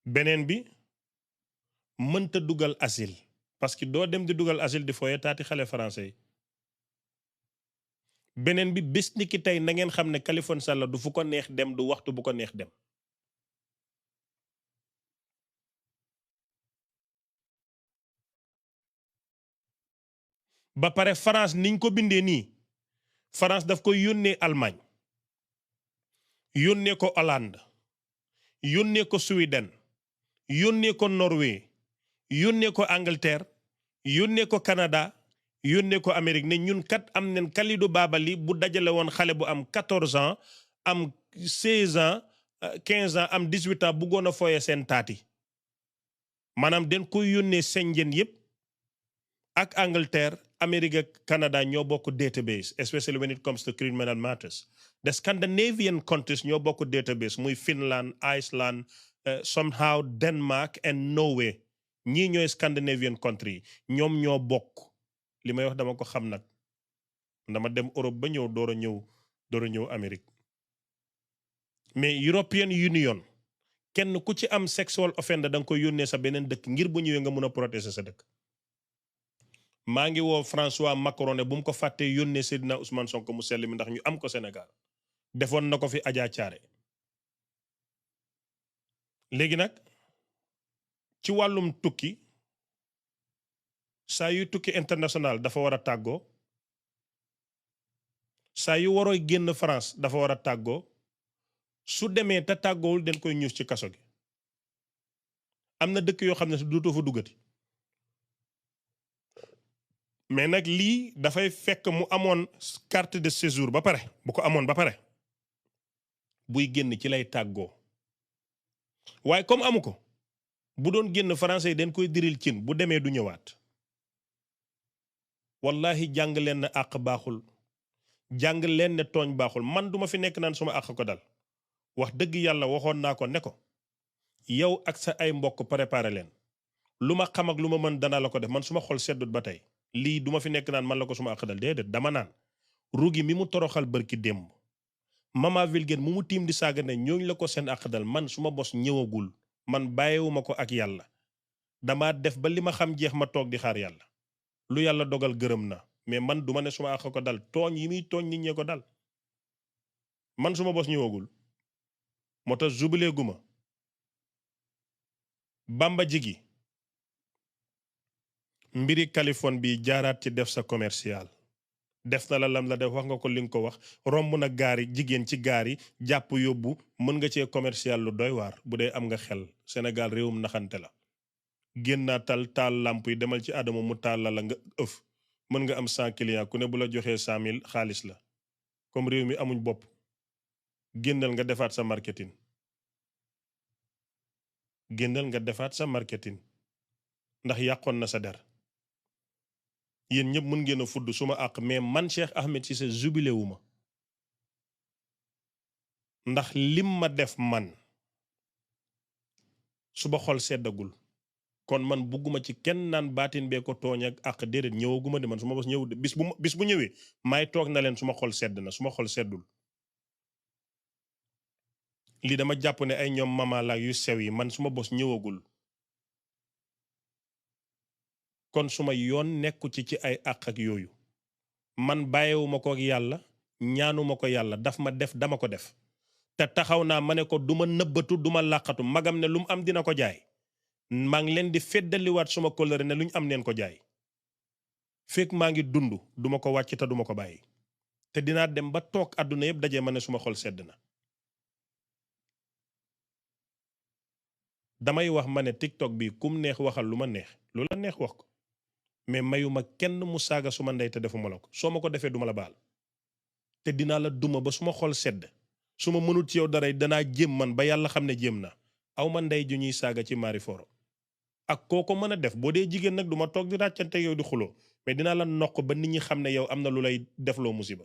beneen bi mënta dugal asile parce que doo dem di dugal asile di fooye taati xale français yi beneen bi bés ni ki tey na ngeen xam ne Khaliphone Sall du fu ko neex dem du waxtu bu ko neex dem ba pare France niñ ko bindee nii France daf koy yónnee Allemagne yónnee ko Hollande yónnee ko Sweden yónnee ko Norvège yónnee ko Angleterre yónnee ko Canada yónnee ko Amérique ne ñun kat am nañ Kalidou Babali bu dajale woon xale bu am 14 ans am 16 ans 15 ans am 18 ans bëggoon a fooye seen taati maanaam den koy yónnee Schengen yëpp ak Angleterre Amérique ak Canada ñoo bokk database especially when it comes to criminal matters the Scandinavian countries ñoo bokk database muy Finland Iceland somehow Denmark and Norway ñii ñooy Scandinavian country ñoom ñoo bokk li may wax dama ko xam nag dama dem Europe ba ñëw door a ñëw Amérique mais European Union kenn ku ci am sexual offender da nga koy yónnee sa beneen dëkk ngir bu ñëwee nga mun a protéger sa dëkk. maa ngi woo François Macron ne bu mu ko fàttee yónnee Seydina Ousmane Sonko mu sell mi ndax ñu am ko Sénégal defoon na ko fi Adja Thiaré. léegi nag ci wàllum tukki saa yu tukki international dafa war a tàggoo saa yu waroo génn France dafa war a tàggoo su demee te tàggoowul den koy ñuus ci kaso gi. am na dëkk yoo xam ne su dootoo fa duggati mais nag lii dafay fekk mu amoon carte de séjour ba pare bu ko amoon ba pare buy génn ci lay tàggoo waaye comme amu ko bu doon génn français yi den koy diril cin bu demee du ñëwaat. wallahi jàng leen ne àq baaxul jàng leen ne tooñ baaxul man duma fi nekk naan suma àq ko dal wax dëgg yàlla waxoon naa ko ne ko yow ak sa ay mbokk préparé leen lu ma xam ak lu ma mën danaa la ko def man suma xol seddut ba tey lii duma fi nekk naan man la ko suma àq dal déedéet dama naan rugi mi mu toroxal bërki démb mama Vilguène mu tiim di saaga ne ñooñ la ko seen àq dal man suma bos ñëwagul man bàyyiwuma ko ak yàlla dama def ba li ma xam jeex ma toog di xaar yàlla lu yàlla dogal gërëm na mais man duma ne suma àq ko dal tooñ yi muy tooñ nit ñee ko dal man suma bos ñëwagul moo tax jubilee guma Bamba Jigi mbiri Californie bi jaaraat ci def sa commercial def na la lam la def wax nga ko li nga ko wax romb na gaari jigéen ci gaari jàpp yóbbu mën nga cee commercial lu doy waar bu dee am nga xel Sénégal réewum naxante la génnaatal taal làmp yi demal ci Adama mu taal la nga ëf mën nga am 100 clients ku ne bu la joxee 100 000 xaalis la comme réew mi amuñ bopp génnal nga defaat sa marketing génnal nga defaat sa marketing ndax yàqoon na sa der yéen ñëpp mën ngeen a fudd suma àq mais man Cheikh Ahmed Cissé jubilé wu ma ndax lim ma def man suba xol seddagul kon man bugguma ci kenn naan baatin bee ko tooñ ak àq déedéet ñëwaguma de man suma bos ñëw de bis bu ñëwee maay toog na leen suma xol sedd na suma xol seddul lii dama jàpp ne ay ñoom mama la yu sew yi man suma bos ñëwagul kon suma yoon nekku ci ay àq ak yooyu man bàyyiwuma ko ak yàlla ñaanuma ko yàlla daf ma def dama ko def te taxaw naa ma ne ko duma nëbbatu duma làqatu magam ne lu mu am dina ko jaay maa ngi leen di feddaliwaat suma kóllëre ne lu ñu am neen ko jaay fekk maa ngi dund duma ko wàcc te duma ko bàyyi te dinaa dem ba toog àdduna yëpp dajee ma ne suma xol sedd na damay wax ma ne TikTok bi kum neex waxal lu ma neex lu la neex wax ko mais mayuma kenn mu saaga suma ndey te defuma la ko soo ma ko defee duma la baal te dinaa la duma ba suma xol sedd su ma mënut ci yow dara danaa jéem man ba yàlla xam ne jéem na aw ma ndey ju ñuy saaga ci maari foro ak koo ko mën a def boo dee jigéen nag duma toog di ràccante yow di xuloo mais dinaa la noq ba nit ñi xam ne yow am na lu lay defloo musiba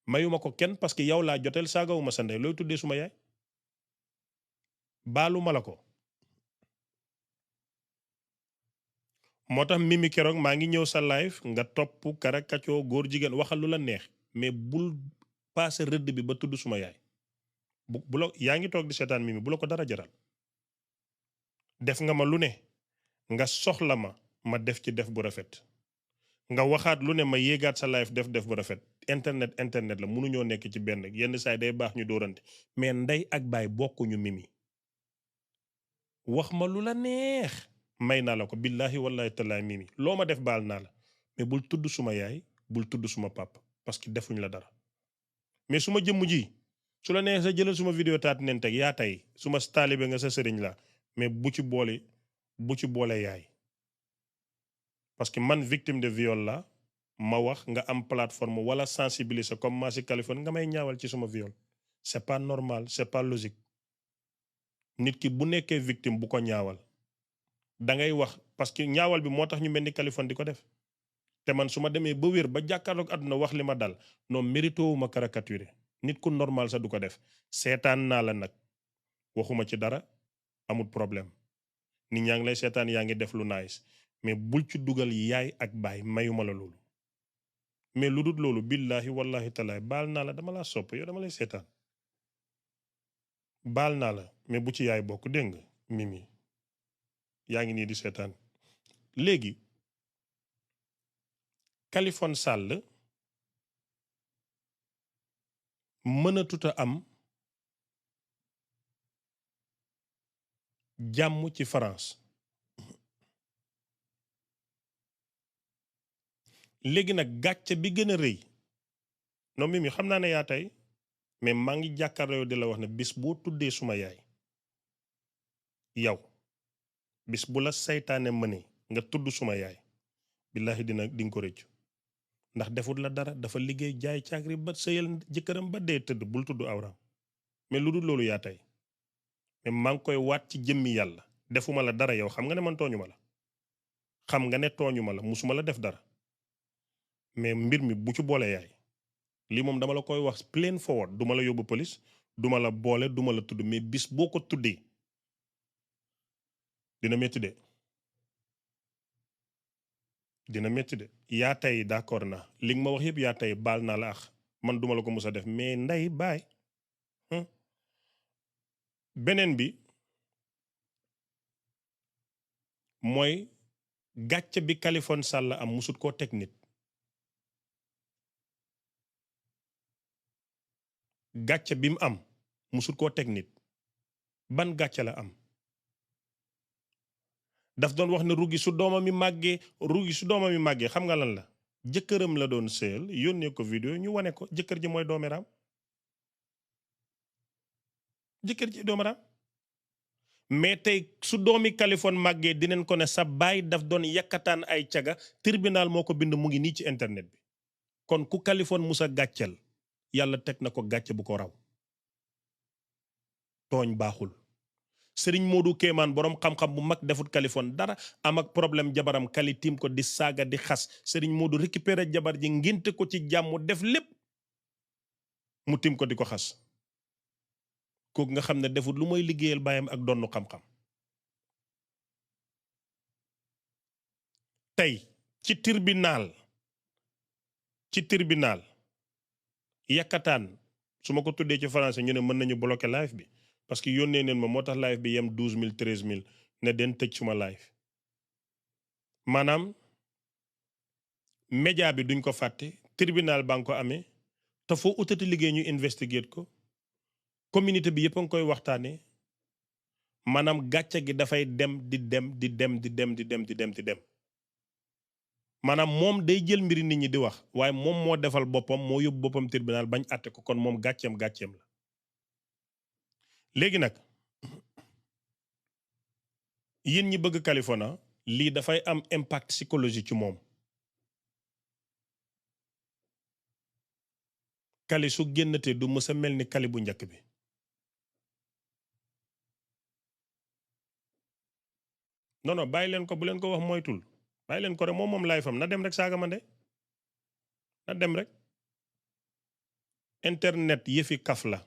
mayuma ko kenn parce que yow laa joteel saagawuma sa ndey looy tuddee suma yaay baalu ma la ko moo tax mimi keroog maa ngi ñëw sa live nga topp karakacoo góor jigéen waxal lu la neex mais bul paase rëdd bi ba tudd suma yaay bu la yaa ngi toog di seetaan mimi bu la ko dara jaral def nga ma lu ne nga soxla ma def ci def bu rafet nga waxaat lu ne ma yéegaat sa live def bu rafet internet la mënuñoo nekk ci benn yenn saay day baax ñu dóorante mais ndey ak baay bokkuñu mimi wax ma lu la neex may naa la ko billahi wallahi taala mimi loo ma def baal naa la mais bul tudd suma yaay bul tudd suma papa parce que defuñ la dara mais suma jëmm ji su la neex sa jëlal suma vidéo taat neen teg yaa tey suma taalibe nga sa sëriñ la mais bu ci boole yaay parce que man victime de viol la ma wax nga am plateforme wala sensibiliser comme maa si Californie nga may ñaawal ci suma viol c'est pas normal c'est pas logique nit ki bu nekkee victime bu ko ñaawal da ngay wax parce que ñaawal bi moo tax ñu mel ni Californie di ko def te man su ma demee ba wér ba jàkkaarloog àdduna wax li ma dal non mérito wu ma caricaturé nit ku normal sax du ko def seetaan naa la nag waxuma ci dara amul problème nit ñaa ngi lay seetaan yaa ngi def lu nice mais bul ci dugal yaay ak baay mayuma la loolu mais lu dul loolu billahi wallahi talaay baal naa la dama laa sopp yow dama lay seetaan baal naa la mais bu ci yaay bokk dégg nga Mimi yaa ngi nii di seetaan léegi Kaliphone Sall mënatut a am jàmm ci France léegi nag gàcce bi gën a rëy non Mimi xam naa ne yaa tey mais maa ngi jàkkaarloo di la wax ne bis boo tuddee suma yaay yow bis bu la saytaane mënee nga tudd suma yaay billahi di nga ko rëccu ndax defut la dara dafa liggéey jaay caagri ba sëyal jëkkëram ba dee tëdd bul tudd awraam mais lu dul loolu yaa tey mais maa ngi koy waat ci jëmmi yàlla defuma la dara yow xam nga ne man tooñu ma la xam nga ne tooñu ma la musuma la def dara mais mbir mi bu ci boole yaay lii moom dama la koy wax plain forward duma la yóbbu police duma la boole duma la tudd mais bis boo ko tuddee dina métti de yaa tey d'accord naa li nga ma wax yëpp yaa tey baal naa la ax man duma la ko mus a def mais nday baay beneen bi mooy gàcce bi Kaliphone Sall am musut koo teg nit gàcce bi mu am musut koo teg nit ban gàcce la am daf doon wax ne rugi su doomam mi màggee xam nga lan la jëkkëram la doon seel yónnee ko vidéo ñu wane ko jëkkër ji mooy doomeraam mais tey su doomi Kaliphone màggee dinañ ko ne sa baay daf doon yakkataan ay caga tribunal moo ko bind mu ngi nii ci internet bi kon ku Kaliphone musa gàccel yàlla teg na ko gàcce bu ko raw tooñ baaxul Sëriñ Modou Kéemaan boroom xam-xam bu mag defut Kaliphone dara am ak problème jabaram Kali tiim ko di saaga di xas Sëriñ Modou récupéré jabar ji ngénte ko ci jàmm def lépp mu tiim ko di ko xas kooku nga xam ne defut lu mooy liggéeyal baayam ak donnu xam-xam tey ci tribunal yakkataan su ma ko tuddee ci français ñu ne mën nañu bloquer live bi parce que yónnee neen ma moo tax live bi yem 12 000 13 000 ne den tëj suma live maanaam média bi duñ ko fàtte tribunal ba nga ko amee te foo utati liggéey ñu investigate ko communauté bi yëpp a ngi koy waxtaanee maanaam gàcce gi dafay dem di dem maanaam moom day jël mbiri nit ñi di wax waaye moom moo defal boppam moo yóbbu boppam tribunal bañ àtte ko kon moom gàcceem la léegi nag yéen ñi bëgg Kaliphone lii dafay am impact psychologique ci moom Kali su génnatee du mës a mel ni Kali bu njëkk bi non bàyyi leen ko bu leen ko wax moytul bàyyi leen ko rek moom laay fam na dem rek saaga ma nde na dem rek internet yëfi kaf la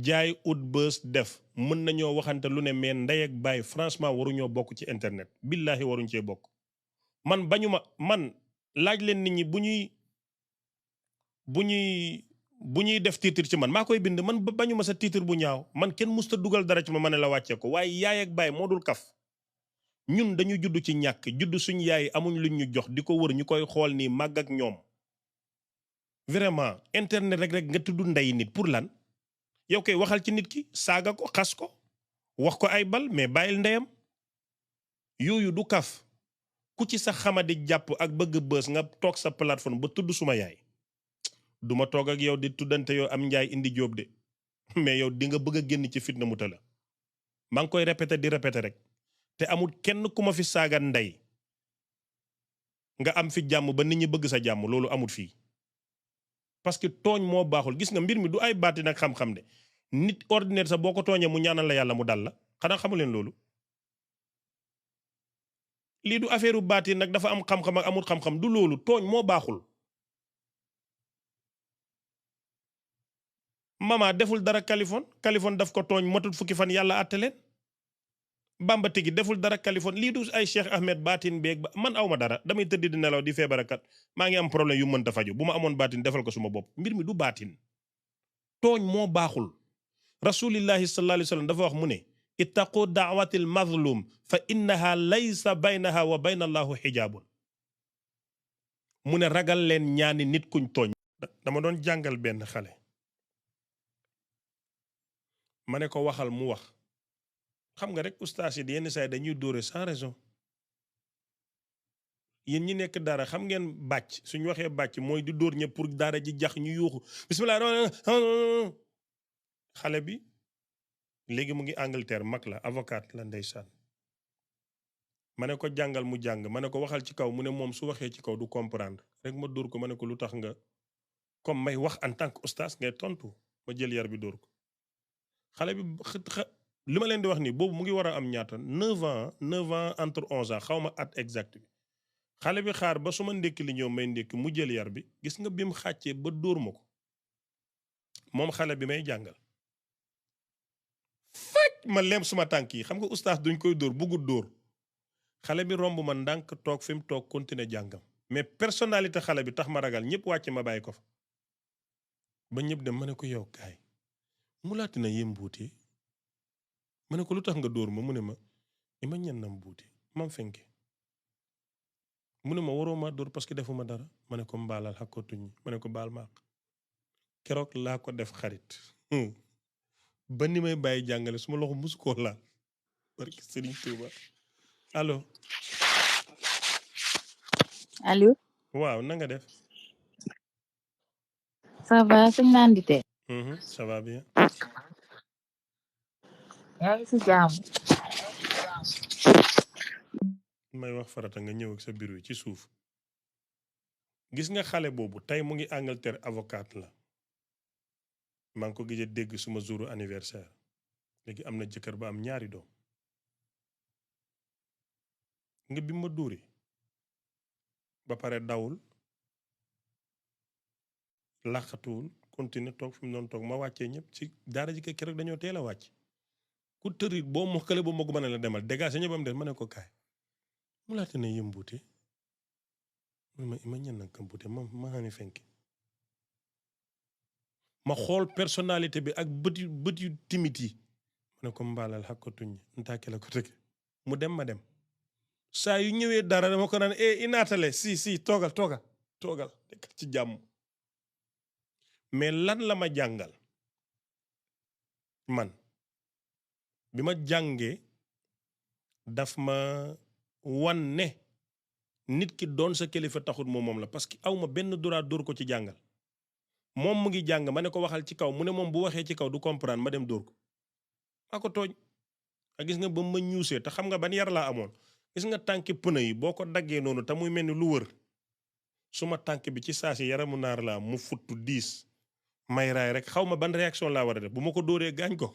jaay ut bës def mën nañoo waxante lu ne mais ndey ak baay franchement waruñoo bokk ci internet billahi waruñ cee bokk man laaj leen nit ñi bu ñuy def titre ci man maa koy bind man bañuma sa titre bu ñaaw man kenn musta dugal dara ci ma ne la wàccee ko waaye yaay ak baay moo dul kaf ñun dañu judd ci ñàkk judd suñ yaay amuñ luñ ñu jox di ko wër ñu koy xool nii màgg ak ñoom vraiment internet rek nga tudd ndey nit pour lan yow koy waxal ci nit ki saaga ko xas ko wax ko ay bal mais bàyyil ndeyam yooyu du kaf ku ci sa xamadi jàpp ak bëgg bës nga toog sa plateforme ba tudd suma yaay duma toog ak yow di tuddante yow am njaay indi jóob de mais yow di nga bëgg a génn ci fitna mu ta la maa ngi koy répété rek te amul kenn ku ma fi saaga ndey nga am fi jàmm ba nit ñi bëgg sa jàmm loolu amul fii parce que tooñ moo baaxul gis nga mbir mi du ay baati nag xam-xam de nit ordinaire sax boo ko tooñee mu ñaanal la yàlla mu dal la xanaa xamu leen loolu lii du affaire baati nag dafa am xam-xam ak amul xam-xam du loolu tooñ moo baaxul mama deful dara Kaliphone daf ko tooñ matut fukki fan yàlla àtte leen Bamba tigi deful dara Californie lii du ay Cheikh Ahmed baatin beeg ba man awma dara damay tëdd di nelaw di feebarakat maa ngi am problème yu mënta faju bu ma amoon baatin defal ko suma bopp mbir mi du baatin tooñ moo baaxul rasulillahi sallallahu alayhi wa sallam dafa wax mu ne ittaqu daawatil mazlum fa innaha laysa baynaha wa bayna allahu xijaabun mu ne ragal leen ñaani nit kuñ tooñ dama doon jàngal benn xale ma ne ko waxal mu wax xam nga rek ustaas yi yenn saa yi dañuy dóore sans raison yéen ñi nekk dara xam ngeen bàcc suñu waxee bàcc mooy di dóor ñëpp pour dara ji jax ñu yuuxu bismillah xale bi léegi mu ngi Angleterre mag la avocat la ndeysaan ma ne ko jàngal mu jàng ma ne ko waxal ci kaw mu ne moom su waxee ci kaw du comprendre rek ma dóor ko ma ne ko lu tax nga comme may wax en tant que ustaas ngay tontu ma jël yar bi dóor ko xale bi li ma leen di wax nii boobu mu ngi war a am ñaata 9 ans entre 11 ans xaw ma at exact bi xale bi xaar ba su ma ndékki li ñëw may ndékki mu jël yar bi gis nga bi mu xàccee ba dóor ma ko moom xale bi may jàngal faj ma lem suma tànk yi xam nga ustaas duñ koy dóor buggut dóor xale bi romb ma ndànk toog fi mu toog continuer jàngam mais personnalité xale bi tax ma ragal ñëpp wàcc ma bàyyi ko fa ba ñëpp dem ma ne ko yow kaay mu laati na yem buuti ma ne ko lu tax nga dóor ma mu ne ma ima ñennam buuti mam fenke mu ne ma waroo ma dóor parce que defuma dara ma ne ko mbaalal xakkootuñ ma ne ko baal maaq keroog laa ko def xarit ba ni may bàyyi jàngale suma loxo musu koo laal barki Sëriñ Tuuba allo allo waaw na nga def ça va sëñ Nandite ça va bien yaa ngi si jàmm may wax farata nga ñëw ak sa bureau ci suuf gis nga xale boobu tey mu ngi Angleterre avocat la maa ngi ko gëj a dégg suma jouru anniversaire léegi am na jëkkër ba am ñaari doom nga bi ma dóori ba pare dawul làqatuwul continuer toog fi mu doon toog ma wàccee ñëpp ci daara ji kër rek dañoo teel a wàcc ku tërit boo mokkale ba mokk mën a la demal dégagé ñëpp am des ma ne ko kaay mu laata ne yëmbuute ma ñen nag kambuute ma xani fenk ma xool personnalité bi ak bët yu timit yi ma ne ko mbaalal xak ko tuñ ntaake la ko tëgg mu dem ma dem saa yu ñëwee dara dama ko naan inaatale si toogal dekk ci jàmm mais lan la ma jàngal man bi ma jàngee daf ma wan ne nit ki doon sa kilifa taxut moom la parce que aw ma benn droit dóor ko ci jàngal moom mu ngi jàng ma ne ko waxal ci kaw mu ne moom bu waxee ci kaw du comprendre ma dem dóor ko maa ko tooñ a gis nga ba ma ñuusee te xam nga ban yar laa amoon gis nga tànki pneu yi boo ko daggee noonu te muy mel ni lu wër suma tànk bi ci saa si yaramu naar laa mu futtu 10 may raay rek xaw ma ban réaction laa war a def bu ma ko dóoree gaañ ko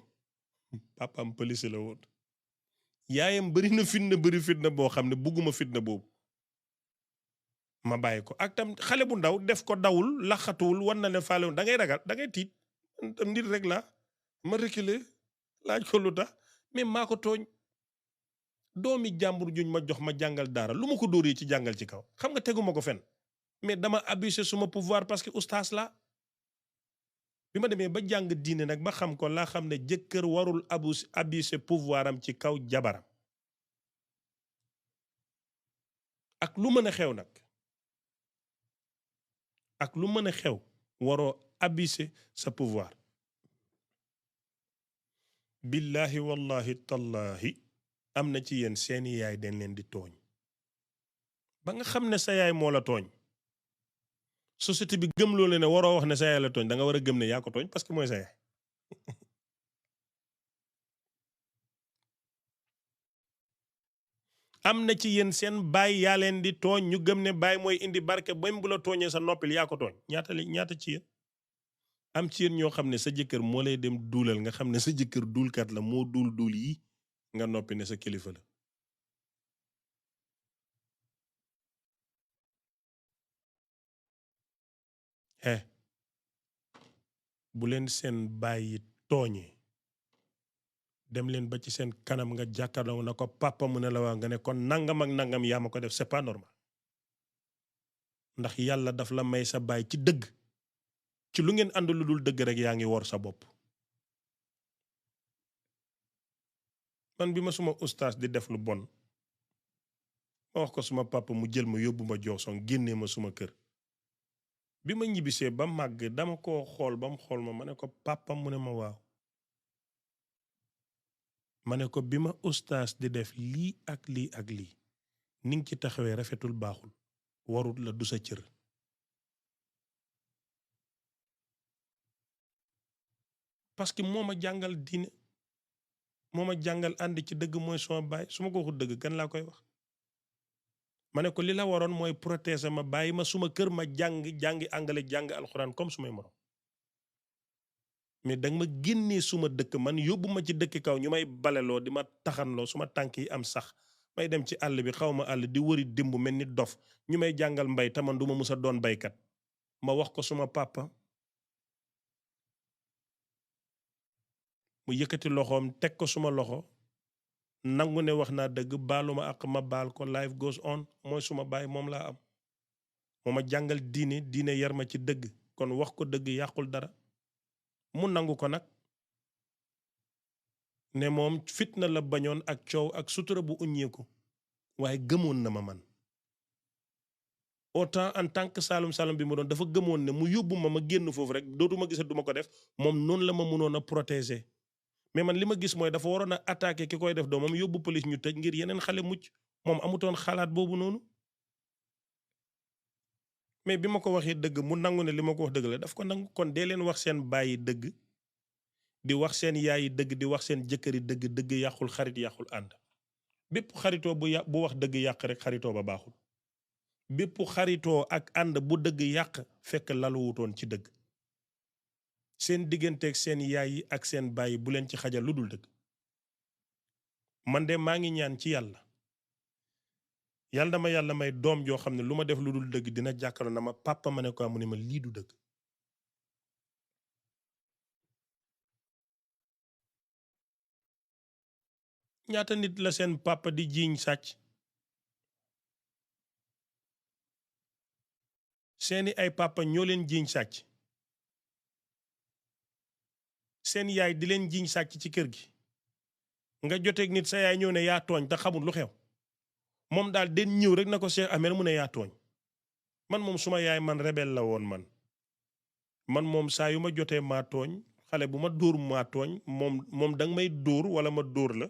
papaam police la woon yaayam bëri na fitna boo xam ne bugguma fitna boobu ma bàyyi ko ak tam xale bu ndaw def ko dawul laxatuwul wan na ne faale da ngay ragal da ngay tiit tam nit rek la ma reculer laaj ko lu tax mais maa ko tooñ doomi jàmbur juñ ma jox ma jàngal daara lu ma ko dóoree ci jàngal ci kaw xam nga teguma ko fen mais dama abusé suma pouvoir parce que oustaz la bi ma demee ba jàng diine nag ba xam ko laa xam ne jëkkër warul abusé pouvoir am ci kaw jabaram ak lu mën a xew nag ak lu mën a xew waroo abusé sa pouvoir billahi wallahi tallahi am na ci yéen seeni yaay dañ leen di tooñ ba nga xam ne sa yaay moo la tooñ société bi gëm loo ne waroo wax ne sa yaay la tooñ da nga war a gëm ne yaa ko tooñ parce que mooy sa yaay am na ci yéen seen baay yaa leen di tooñ ñu gëm ne baay mooy indi barke ba bu la tooñee sa noppil yaa ko tooñ ñaata ci yéen am ci yéen ñoo xam ne sa jëkkër moo lay dem duulal nga xam ne sa jëkkër duulkat la moo duul yi nga noppi ne sa kilifa la bu leen seen baay yi tooñee dem leen ba ci seen kanam nga jàkkaarloo na ko papa mu ne la waa nga ne kon nangam ak nangam yaa ma ko def c'est pas normal ndax yàlla daf la may sa baay ci dëgg ci lu ngeen ànd lu dul dëgg rek yaa ngi wor sa bopp man bi ma suma ustaas di def lu bon ma wax ko suma papa mu jël ma yóbbu ma Jooson génnee ma suma kër bi ma ñibbisee ba màgg dama ko xool ba mu xool ma ne ko papa mu ne ma waaw ma ne ko bi ma ustaas di def lii ak lii ak lii ni nga ci taxawee rafetul baaxul warut la du sa cër parce que moo ma jàngal diine moo ma jàngal ànd ci dëgg mooy suma baay su ma ko waxul dëgg kan laa koy wax ma ne ko li la waroon mooy protéger ma bàyyi ma suma kër ma jàngi anglais jàng alxuraan comme sumay morom mais danga ma génnee suma dëkk man yóbbu ma ci dëkk kaw ñu may baleloo di ma taxanloo suma tànk yi am sax may dem ci àll bi xaw ma àll di wëri dimb mel ni dof ñu may jàngal mbay te man du ma musa doon baykat ma wax ko suma papa mu yëkkati loxoom teg ko suma loxo nangu ne wax naa dëgg baalu ma ak ma baal ko life goes on mooy suma baay moom laa am moo ma jàngal diine yar ma ci dëgg kon wax ko dëgg yàqul dara mu nangu ko nag ne moom fitna la bañoon ak coow ak sutura bu uññeeku waaye gëmoon na ma man autant en tant que salum bi mu doon dafa gëmoon ne mu yóbbu ma génn foofu rek dootuma gisa duma ko def moom noonu la ma mënoon a protéger mais man li ma gis mooy dafa waroon a attaquer ki koy def doomam yóbbu police ñu tëj ngir yeneen xale mucc moom amutoon xalaat boobu noonu mais bi ma ko waxee dëgg mu nangu ne li ma ko wax dëgg la daf ko nangu kon dee leen wax seen bàyyi dëgg di wax seen yaayi dëgg di wax seen jëkkëri dëgg yàqul xarit yàqul ànd bépp xaritoo bu wax dëgg yàq rek xaritoo ba baaxul bépp xaritoo ak ànd bu dëgg yàq fekk laluwutoon ci dëgg seen digganteeg seen yaay yi ak seen baay bu leen ci xajal lu dul dëgg man de maa ngi ñaan ci yàlla dama yàlla may doom joo xam ne lu ma def lu dul dëgg dina jàkkaarloo na ma papa ma ne ko mu ne ma lii du dëgg ñaata nit la seen papa di jiiñ sàcc seeni ay papa ñoo leen jiiñ sàcc seen yaay di leen jiiñ sàcc ci kër gi nga joteeg nit sa yaay ñëw ne yaa tooñ te xamul lu xew moom daal den ñëw rek na ko Cheikh Ahmed mu ne yaa tooñ man moom suma yaay man rebelle la woon man moom saa yu ma jotee maa tooñ xale bu ma dóor maa tooñ moom danga may dóor wala ma dóor la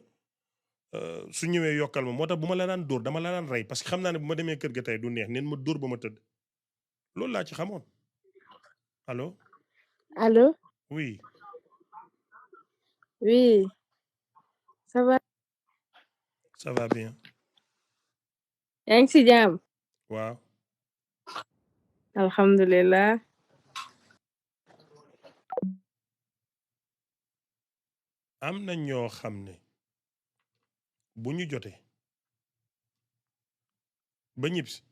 su ñëwee yokkal ma moo tax bu ma la daan dóor dama la daan rey parce que xam naa ne bu ma demee kër ga tey du neex neen ma dóor ba ma tëdd loolu laa ci xamoon allo. Allô? Oui. Oui. Ça va? Ça va bien. yaa ngi si jàmm? waaw. Alhamdulillah. am na ñoo xam ne bu ñu jotee ba ñibbisi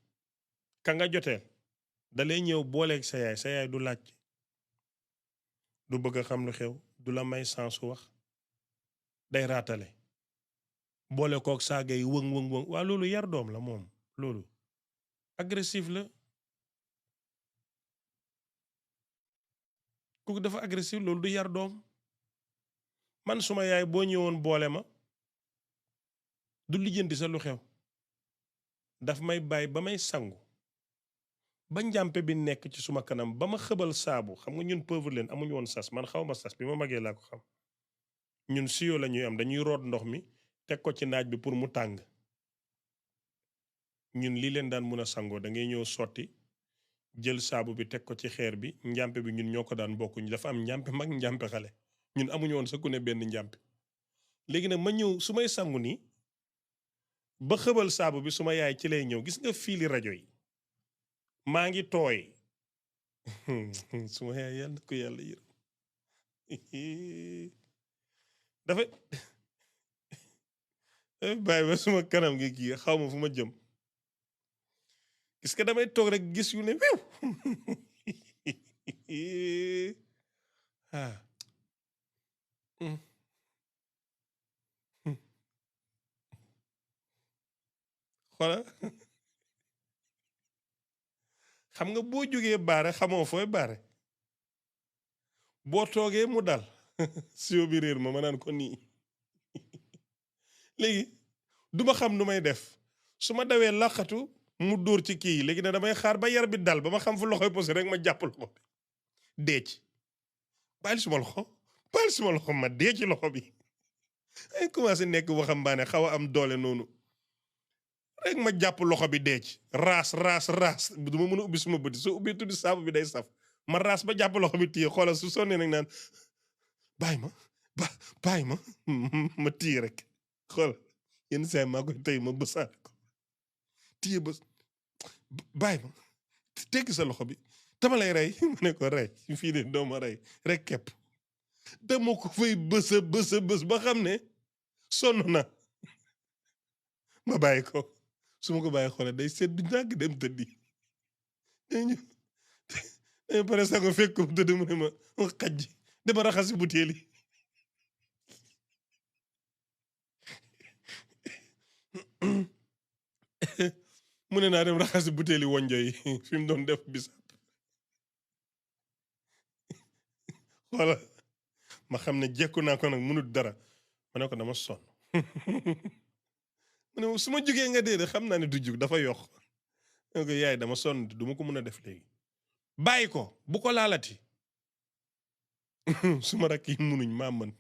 ka nga joteel da lay ñëw booleeg sa yaay du laaj du bëgg a xam lu xew du la may sansu wax day raatale boole kook saaga yi wëng waa loolu yar doom la moom loolu agressif la kooku dafa agressif loolu du yar doom man suma yaay boo ñëwoon boole ma du lijjanti sa lu xew daf may bàyyi ba may sangu ba njàmpe bi nekk ci suma kanam ba ma xëbal saabu xam nga ñun pauvre leen amuñu woon sas man xaw ma sas bi ma magee laa ko xam ñun siyo la ñuy am dañuy root ndox mi teg ko ci naaj bi pour mu tàng ñun lii leen daan mun a sangoo da ngay ñëw sotti jël saabu bi teg ko ci xeer bi njàmpe bi ñun ñoo ko daan bokk ñu dafa am njàmpe mag njàmpe xale ñun amuñu woon sa ku ne benn njàmpe léegi nag ma ñëw su may sangu nii ba xëbal saabu bi suma yaay ci lay ñëw gis nga fiili rajo yi maa ngi tooy suma yaay yàlla na ko yàlla yërëm dafa bàyyi ba suma kanam gi kii xaw ma fu ma jëm gis nga damay toog rek gis yu ne wiw xoola xam nga boo jógee baare xamoo fooy baare boo toogee mu dal siwo bi réer ma naan ko nii léegi duma xam nu may def su ma dawee laqatu mu dóor ci kii yi léegi ne damay xaar ba yar bi dal ba ma xam fu loxoy posé rek ma jàpp loxo bi dee ci bàyyi suma loxo ma dee ci loxo bi ay commencé nekk waxambaane xaw a am doole noonu rek ma jàpp loxo bi dee ci raas du ma mën a ubbi suma bëti soo ubbi tuddi saabu bi day saf ma raas ba jàpp loxo bi téye xoolal su sonnee nag naan bàyyi ma ma téye rek xoolal yenn saa maa koy tey ma bësaale ko téye bës bàyyi ma teggi sa loxo bi dama lay rey ma ne ko rey fii de doo ma rey rek kepp dama ko fay bës ba xam ne sonn na ma bàyyi ko su ma ko bàyyi xoole day sedd ñàkk dem tëddi dañu pare sa ko fekk ko tëdd mu ne ma xaj dama raxasi butéel yi mu ne naa dem raxasi butéeli wonjo yi fi mu doon def bisaab xoola ma xam ne jekku naa ko nag munut dara ma ne ko dama sonn mu ne su ma jugee nga dee de xam naa ne du jug dafa yokk ne ko yaay dama sonn du ma ko mën a def léegi bàyyi ko bu ko laalati su ma rakk yi munuñ maa mën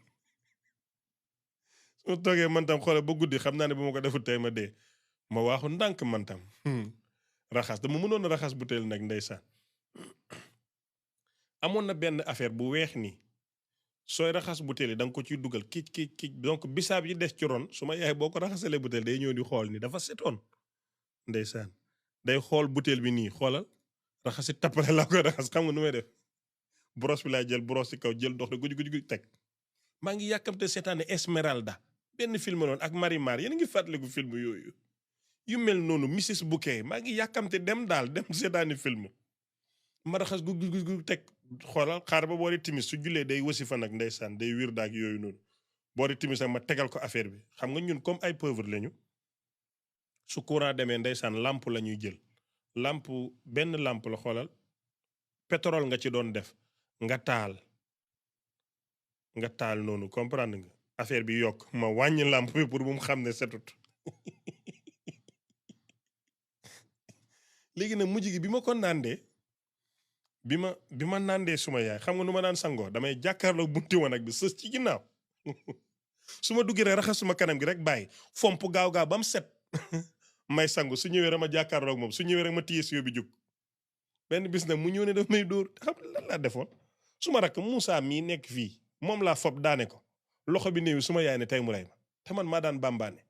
su ma toogee man tam xoole ba guddi xam naa ne bu ma ko defut tey ma dee ma waaxu ndànk man tam raxas dama mënoon a raxas butéel nag ndeysaan amoon na benn affaire bu weex nii sooy raxas butéel yi da nga ko ciy dugal kiic donc bisaab yi des ci ron su ma yaay boo ko raxasalee butéel day ñëw di xool ni dafa setoon ndeysaan day xool butéel bi nii xoolal raxasi tappale laa koy raxas xam nga nu may def brosse bi laa jël brosse ci kaw jël ndox de guj teg maa ngi yàkkamte seetaane Esmeralda benn film noonu ak Marimar yéen a ngi fàttaliku film yooyu yu mel noonu Mrs Bouquet maa ngi yàkkamte dem seetaani film ma raxas gu teg xoolal xaar ba boori timis su jullee day wasi fa nag ndeysaan day wir daak yooyu noonu boori timis nag ma tegal ko affaire bi xam nga ñun comme ay pauvre lañu su courant demee ndeysaan lampe la ñuy jël lampe benn lampe la xoolal pétrole nga ci doon def nga taal noonu comprendre nga affaire bi yokk ma wàññi lampe bi pour bu mu xam ne setut léegi nag mujj gi bi ma ko nàndee bi ma nàndee suma yaay xam nga nu ma daan sangoo damay jàkkaarloo bunti wanag bi sës ci ginnaaw su ma duggee rek raxas suma kanam gi rek bàyyi fomp gaaw ba mu set may sangu su ñëwee rek ma jàkkaarloo ak moom su ñëwee rek ma téye siyo bi jug benn bis nag mu ñëw ne daf may dóor xam lan laa defoon su ma rakk Moussa mii nekk fii moom laa fob daane ko loxo bi néewi su ma yaay ne tey mu rey ma te man maa daan bambaane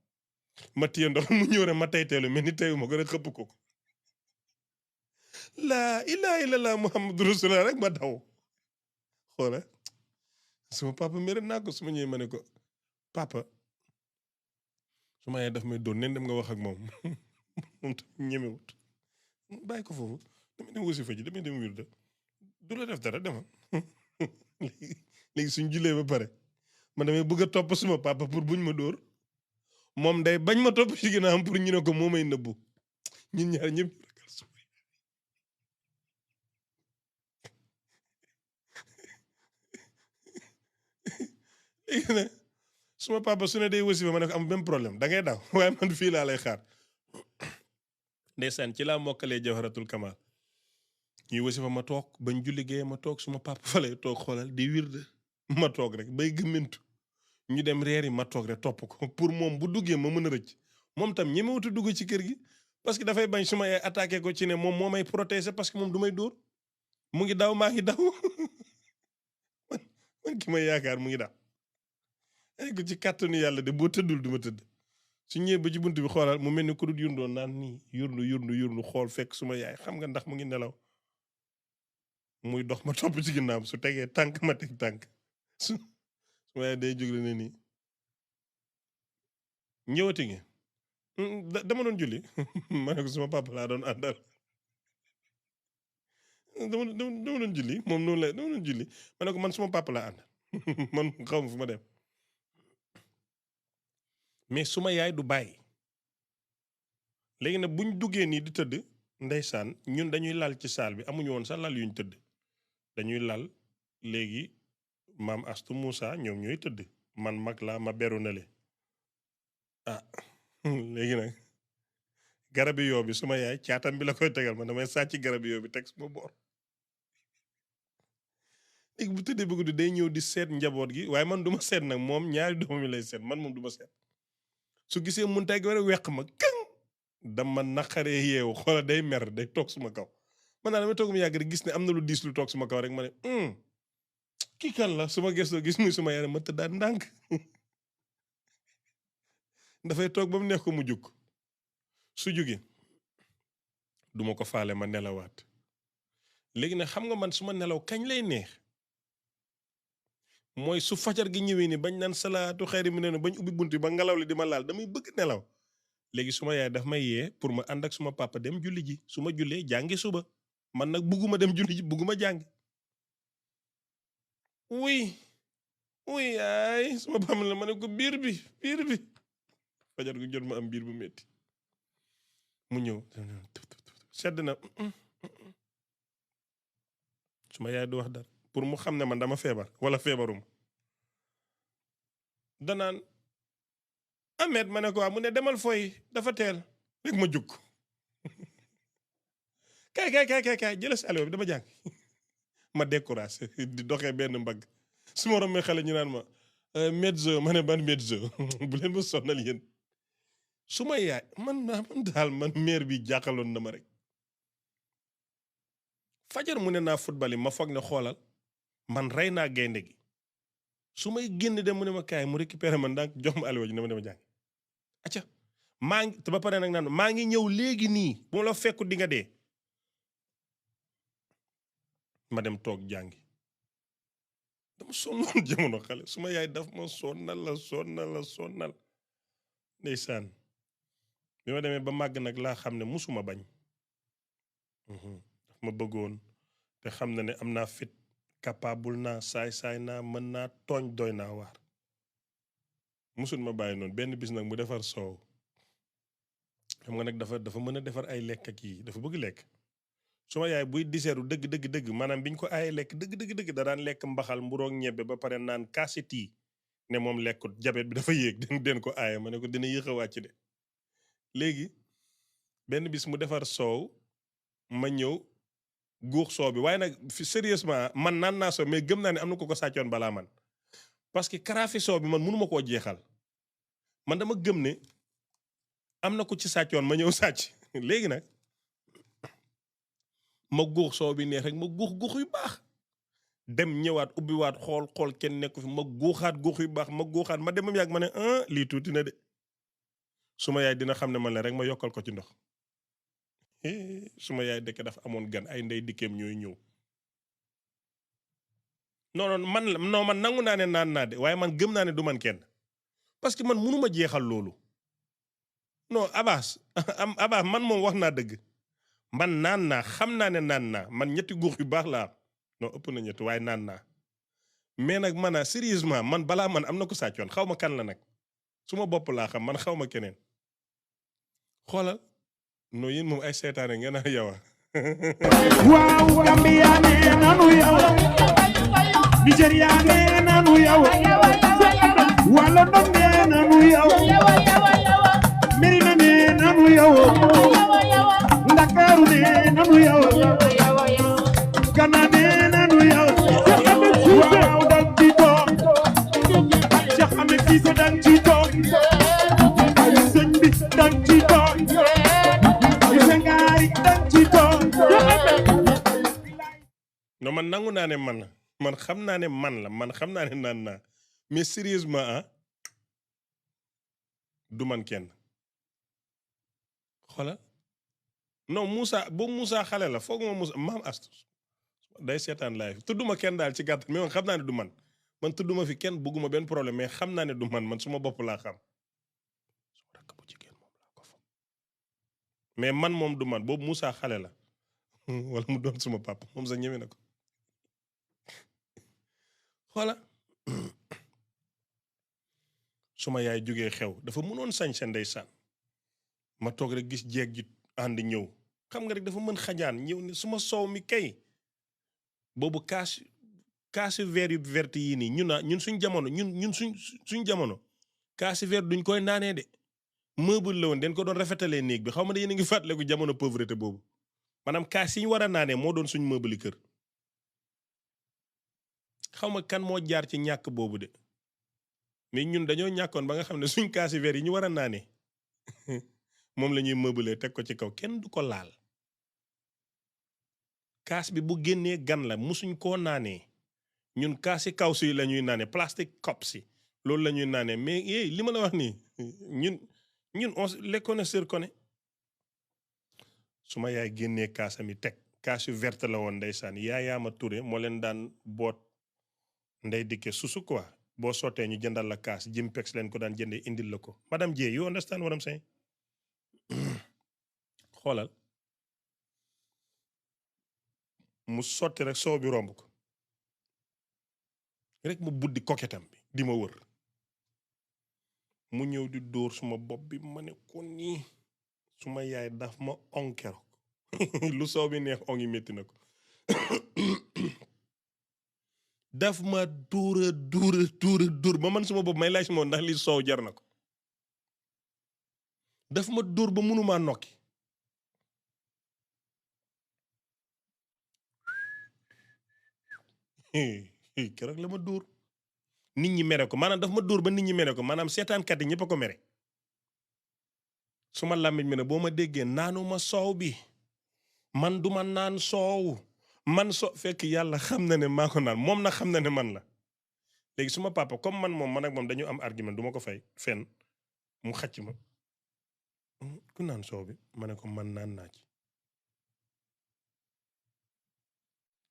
ma téye ndox mu ñëw rek ma tey teelu mel ni teyu ma ko rek xëpp ko laa ilaha illallah muhammadu rasulullah rek ma daw xoola suma papa mere naa ko su ma ñëwee ma ne ko papa su ma yaay daf may doon nen dem nga wax ak moom moom tam ñemewut bàyyi ko foofu damay dem wasi fa ji damay dem wirda du la def dara demal léegi suñ jullee ba pare man damay bëgg a topp suma papa pour buñ ma dóor moom day bañ ma topp ci ginnaawam pour ñu ne ko moo may nëbbu ñun ñaar ñëpp ragal suma léegi nag suma papa su ne day wasi fa ma ne ko am benn problème da ngay daw waaye man fii laa lay xaar ndeysaan ci laa mokkalee jawharatul kamal ñuy wasi fa ma toog bañ julli gee ma toog suma papa fa lay toog xoolal di wirde ma toog rek bay gëmmintu ñu dem reeri ma toog rek topp ko pour moom bu duggee ma mën a rëcc moom tam ñemewutu dugg ci kër gi parce que dafay bañ suma yaay attaqué ko ci ne moom moo may protéger parce que moom du may dóor mu ngi daw maa ngi daw man ki may yaakaar mu ngi daw ay ko ci kàttanu yàlla de boo tëddul du ma tëdd su ñëwee ba ci bunt bi xoolal mu mel ni ku dul yurndoon naan nii yurndu xool fekk suma yaay xam nga ndax mu ngi nelaw muy dox ma topp ci ginnaaw su tegee tànk ma teg tànk suma yaay day jóg ne nii ñëwati nga dama doon julli ma ne ko suma papa laa doon àndal dama doon julli moom noonu la dama doon julli ma ne ko man suma papa laa àndal man xaw ma fu ma dem mais suma yaay du bàyyi léegi nag buñ duggee nii di tëdd ndeysaan ñun dañuy lal ci saal bi amuñu woon sax lal yuñ tëdd dañuy lal léegi maam Astu Moussa ñoom ñooy tëdd man mag laa ma beru na le ah léegi nag garabi yoo bi suma yaay caatam bi la koy tegal man damay sàcc garabi yoo bi teg suma boor léegi bu tëddee bëgg du day ñëw di seet njaboot gi waaye man du ma seet nag moom ñaari doom yi lay seet man moom du ma seet su gisee mun tay gi war a weq ma këŋ dama naqaree yeewu xoola day mer day toog suma kaw man naa damay toog mu yàgg rek gis ne am na lu diis lu toog suma kaw rek ma ne kii kan la suma gëstoo gis muy suma yaram ma tëddaat ndànk dafay toog ba mu neex ko mu jug su jugee duma ko faale ma nelawaat léegi nag xam nga man suma nelaw kañ lay neex mooy su fajar gi ñëwee ni bañ naan salaatu xayri mi ne bañ ubbi bunt bi ba ngelaw li di ma laal damay bëgg nelaw léegi suma yaay daf may yee pour ma ànd ak suma papa dem julli ji su ma jullee jàngi suba man nag bugguma dem julli ji bugguma jàngi uy ay suma papa la ma ne ko biir bi fajar gu jot ma am biir bu metti mu ñëw sedd na suma yaay du wax dara pour mu xam ne man dama feebar wala feebarum danaan Ahmed ma ne ko mu ne demal fooy dafa teel rek ma jug kaay jëla si allo bi dama jàng ma découragé di doxee benn mbagg su ma rombee xale ñu naan ma mezzo ma ne ban mezzo bu leen ma sonnal yéen su ma yaay man daal man mère bi jàqaloon na ma rek fajar mu ne naa football yi ma foog ne xoolal man rey naa gaynde gi su may génn dem mu ne ma kaay mu récupéré man donc jox ma allo ji ne ma dama jàng acca maa ngi te ba pare nag naan maa ngi ñëw léegi nii bu ma la fekku di nga dee ma dem toog jàngi dama sonnoon jamono xale su ma yaay daf ma sonnal ndeysaan bi ma demee ba màgg nag laa xam ne musuma bañ daf ma bëggoon te xam na ne am naa fit capable naa saay naa mën naa tooñ doy naa waar musul ma bàyyi noonu benn bis nag mu defar soow xam nga nag dafa mën a defar ay lekk ak yi dafa bëgg lekk suma yaay buy diseeru dëgg maanaam biñ ko aaye lekk dëgg da daan lekk mbaxal mburoog ñebbe ba pare naan kaasi tii ne moom lekkut jabet bi dafa yéeg den ko aaye ma ne ko dina yéex a wàcc de léegi benn bis mu defar soow ma ñëw guux soow bi waaye nag sérieusement man naan naa soow mais gëm naa ne am na ko sàccoon balaa man parce que karaafi soow bi man mënuma koo jeexal man dama gëm ne am na ko ci sàccoon ma ñëw sàcc léegi nag ma guux soow bi neex rek ma guux yu baax dem ñëwaat ubbiwaat xool kenn nekku fi ma guuxaat guux yu baax ma guuxaat ma dem ba mu yàgg ma ne lii tuuti na de suma yaay dina xam ne man la rek ma yokkal ko ci ndox suma yaay dëkk dafa amoon gan ay ndey dikkeem ñooy ñëw non man nangu naa ne naan naa de waaye man gëm naa ne du man kenn parce que man mënuma jeexal loolu non Abbas man moom wax naa dëgg man naan naa xam naa ne naan naa man ñetti guux yu baax laa non ëpp na ñetti waaye naan naa mais nag man sérieusement man balaa man am na ko sàccoon xaw ma kan la nag su ma bopp laa xam man xaw ma keneen xoolal non yéen moom ay seetaane ngeen a yow waaw Gambia nee nanu yow Nigeria nee nanu yow wala Ndom nee nanu yow Merina nee nanu yow Ndakaaru nee nanu yow Gana nee nanu yow waaw dang ci toog Cheikh Ahmed Cissé dang ci toog sëñ bi dang ci toog Sengaari dang ci toog non man nangu naa ne man xam naa ne man xam naa ne naan naa mais sérieusement du man kenn xoolal non Moussa xale la foog ma Moussa maam Astou day seetaan live tudduma kenn daal ci gàttal mais man xam naa ne du man tudduma fi kenn bugguma benn problème mais xam naa ne du man suma bopp laa xam suma rakk bu jigéen moom laa ko foog mais man moom du man boobu Moussa xale la wala mu doon suma papa moom sax ñeme na ko xoola suma yaay jógee xew dafa mënoon sañ sa ndeysaan ma toog rek gis jeeg ji ànd ñëw xam nga rek dafa mën xajaan ñëw ne suma soow mi kay boobu kaasi verre yu verte yii nii ñun suñ jamono ñun suñ jamono kaasi verre duñ koy naanee de meuble la woon den ko doon rafetalee néeg bi xaw ma ne yéen a ngi fàttaliku jamono pauvreté boobu maanaam kaas yi ñu war a naanee moo doon suñ meuble kër xaw ma kan moo jaar ci ñàkk boobu de mais ñun dañoo ñàkkoon ba nga xam ne suñ kaasi verre yi ñu war a naanee moom la ñuy meubler teg ko ci kaw kenn du ko laal kaas bi bu génnee gan la musuñ koo naanee ñun kaasi kaw si la ñuy naanee plastique cup si loolu la ñuy naanee mais li ma la wax nii ñun on les connaisseurs connaît su ma yaay génnee kaasami teg kaas yu verte la woon ndeysaan Yaayaama Touré moo leen daan boot ndey dikke susu quoi boo sottee ñu jëndal la kaas Jimpex leen ko daan jëndee indil la ko madame Dieye you understand what I'm saying xoolal mu sotti rek soow bi romb ko rek mu buddi koketam bi di ma wër mu ñëw di dóor suma bopp bi ma ne ko nii suma yaay daf ma onkero lu soow bi neex ongi métti na ko daf ma dóor ba man suma bopp may laaj moom ndax li soow jar na ko daf ma dóor ba mënumaa nokki keroog la ma dóor nit ñi mere ko maanaam daf ma dóor ba nit ñi mere ko maanaam seetaankat yi ñëpp a ko mere su ma làmmiñ mi ne boo ma déggee naanuma soow bi man duma naan soow man fekk yàlla xam na ne maa ko naan moom na xam na ne man la léegi suma papa comme man ak moom dañu am argument du ma ko fay fenn mu xacc ma ku naan soow bi ma ne ko man naan naa ci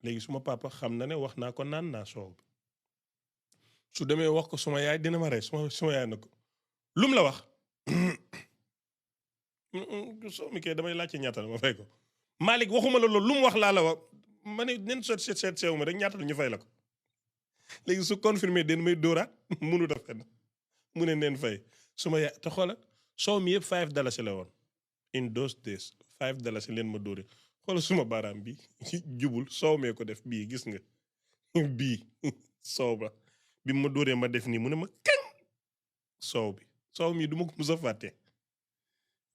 léegi suma papa xam na ne wax naa ko naan naa soow bi su demee wax ko suma yaay dina ma rey suma yaay na ko lum la wax soow mi kay damay laajte ñaata la ma fay ko Malick waxuma la loolu lu mu wax laa la wax ma ne nen seet seew ma rek ñaata la ñu fay la ko léegi su confirmé den may dóoraat mënut a fenn mu ne neen fay suma yaay te xoola soow mi yëpp $5 la woon in those days $5 leen ma dóore xoola suma baaraam bi jubul soow mee ko def bii gis nga bii soow ba bi ma dóoree ma def nii mu ne ma kañ soow mi du ma ko mus a fàtte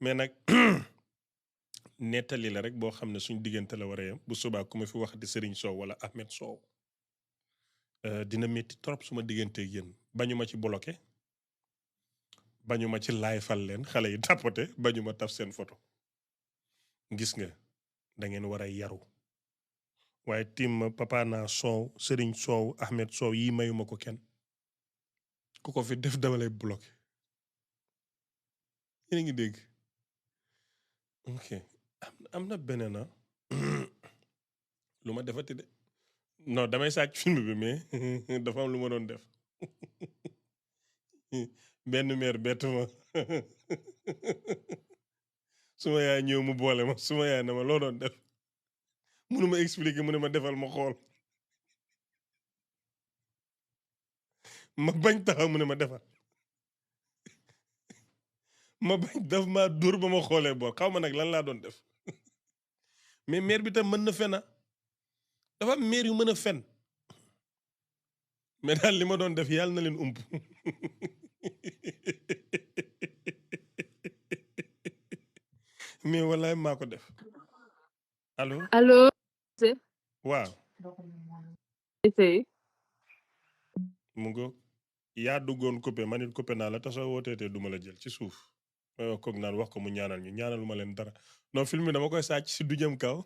mais nag nettali la rek boo xam ne suñ diggante la war a yem bu subaa ku ma fi wax di Serigne Sow wala Ahmed Sow dina métti trop suma digganteeg yéen bañu ma ci bloqué bañu ma ci laay fal leen xale yi tapote bañu ma taf seen photo gis nga da ngeen war a yaru waaye tim papa naa Sow Serigne Sow Ahmed Sow yi mayuma ko kenn ku ko fi def dama lay bloqué yéen a ngi dégg ok am na beneen lu ma defati de non damay sàcc film bi mais dafa am lu ma doon def benn meer bett ma suma yaay ñëw mu boole ma suma yaay na ma loo doon def mënu ma expliquer mu ne ma defal ma xool ma bañ taxaw mu ne ma defal ma bañ daf ma dóor ba ma xoolee boor xaw ma nag lan laa doon def mais maire bi tam mën na fena dafa am maire yu mën a fen mais daal li ma doon def yàlla na leen ump mais wallaay maa ko def allo allo. waaw mu ngo yaa duggoon coupé man it coupé naa la te soo wooteetee duma la jël ci suuf may wax koog naan wax ko mu ñaanal ñu ñaanalu ma leen dara non film bi dama koy sàcc si du jëm kaw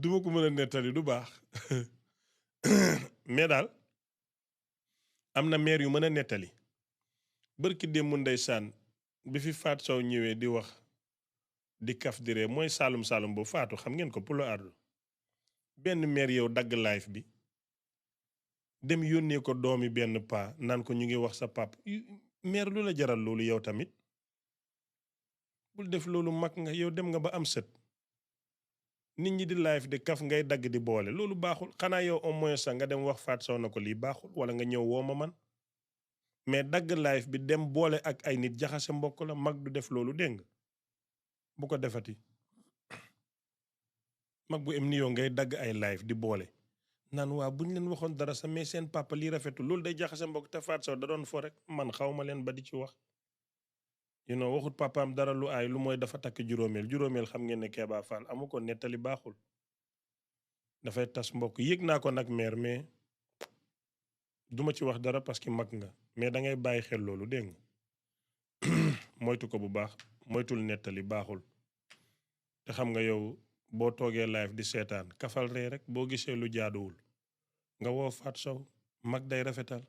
duma ko mën a nettali du baax mais daal am na maire yu mën a nettali bërki démb ndeysaan bi fi Fatou Sow ñëwee di wax di kaf di ree mooy saalum saalum boobu Fatou xam ngeen ko pulo ardu benn maire yow dagg live bi dem yónnee ko doomi benn paa naan ko ñu ngi wax sa pap maire lu la jaral loolu yow tamit bul def loolu mag nga yow dem nga ba am sët nit ñi di live di kaf ngay dagg di boole loolu baaxul xanaa yow au moins sax nga dem wax Fatou Sow na ko lii baaxul wala nga ñëw woo ma man mais dagg live bi dem boole ak ay nit jaxase mbokk la mag du def loolu dégg nga bu ko defati mag bu em ni yow ngay dagg ay live di boole naan waa bu ñu leen waxoon dara sa mais seen papa lii rafetul loolu day jaxase mbokk te Fatou Sow da doon fo rek man xaw ma leen ba di ci wax waxut papaam dara lu aay lu mooy dafa takk juróomeel xam ngeen ne Keba Fall amu ko nettali baaxul dafay tas mbokk yëg naa ko nag meer mais duma ci wax dara parce que mag nga mais da ngay bàyyi xel loolu dégg nga moytu ko bu baax moytul nettali baaxul te xam nga yow boo toogee live di seetaan kafal ree rek boo gisee lu jaaduwul nga woo Fatou Sow mag day rafetal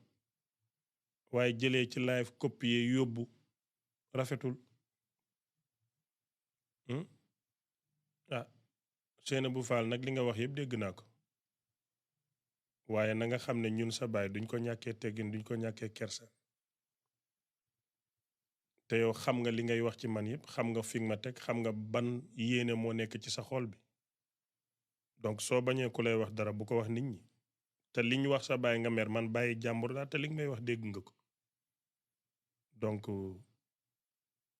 waaye jëlee ci live copier yóbbu rafetul Seynabou Fall nag li nga wax yëpp dégg naa ko waaye na nga xam ne ñun sa baay duñ ko ñàkkee teggin duñ ko ñàkkee kersa te yow xam nga li ngay wax ci man yëpp xam nga fi nga ma teg xam nga ban yéene moo nekk ci sa xol bi donc soo bañee ku lay wax dara bu ko wax nit ñi te li ñu wax sa baay nga mer man bàyyi jàmbur laa te li nga may wax dégg nga ko donc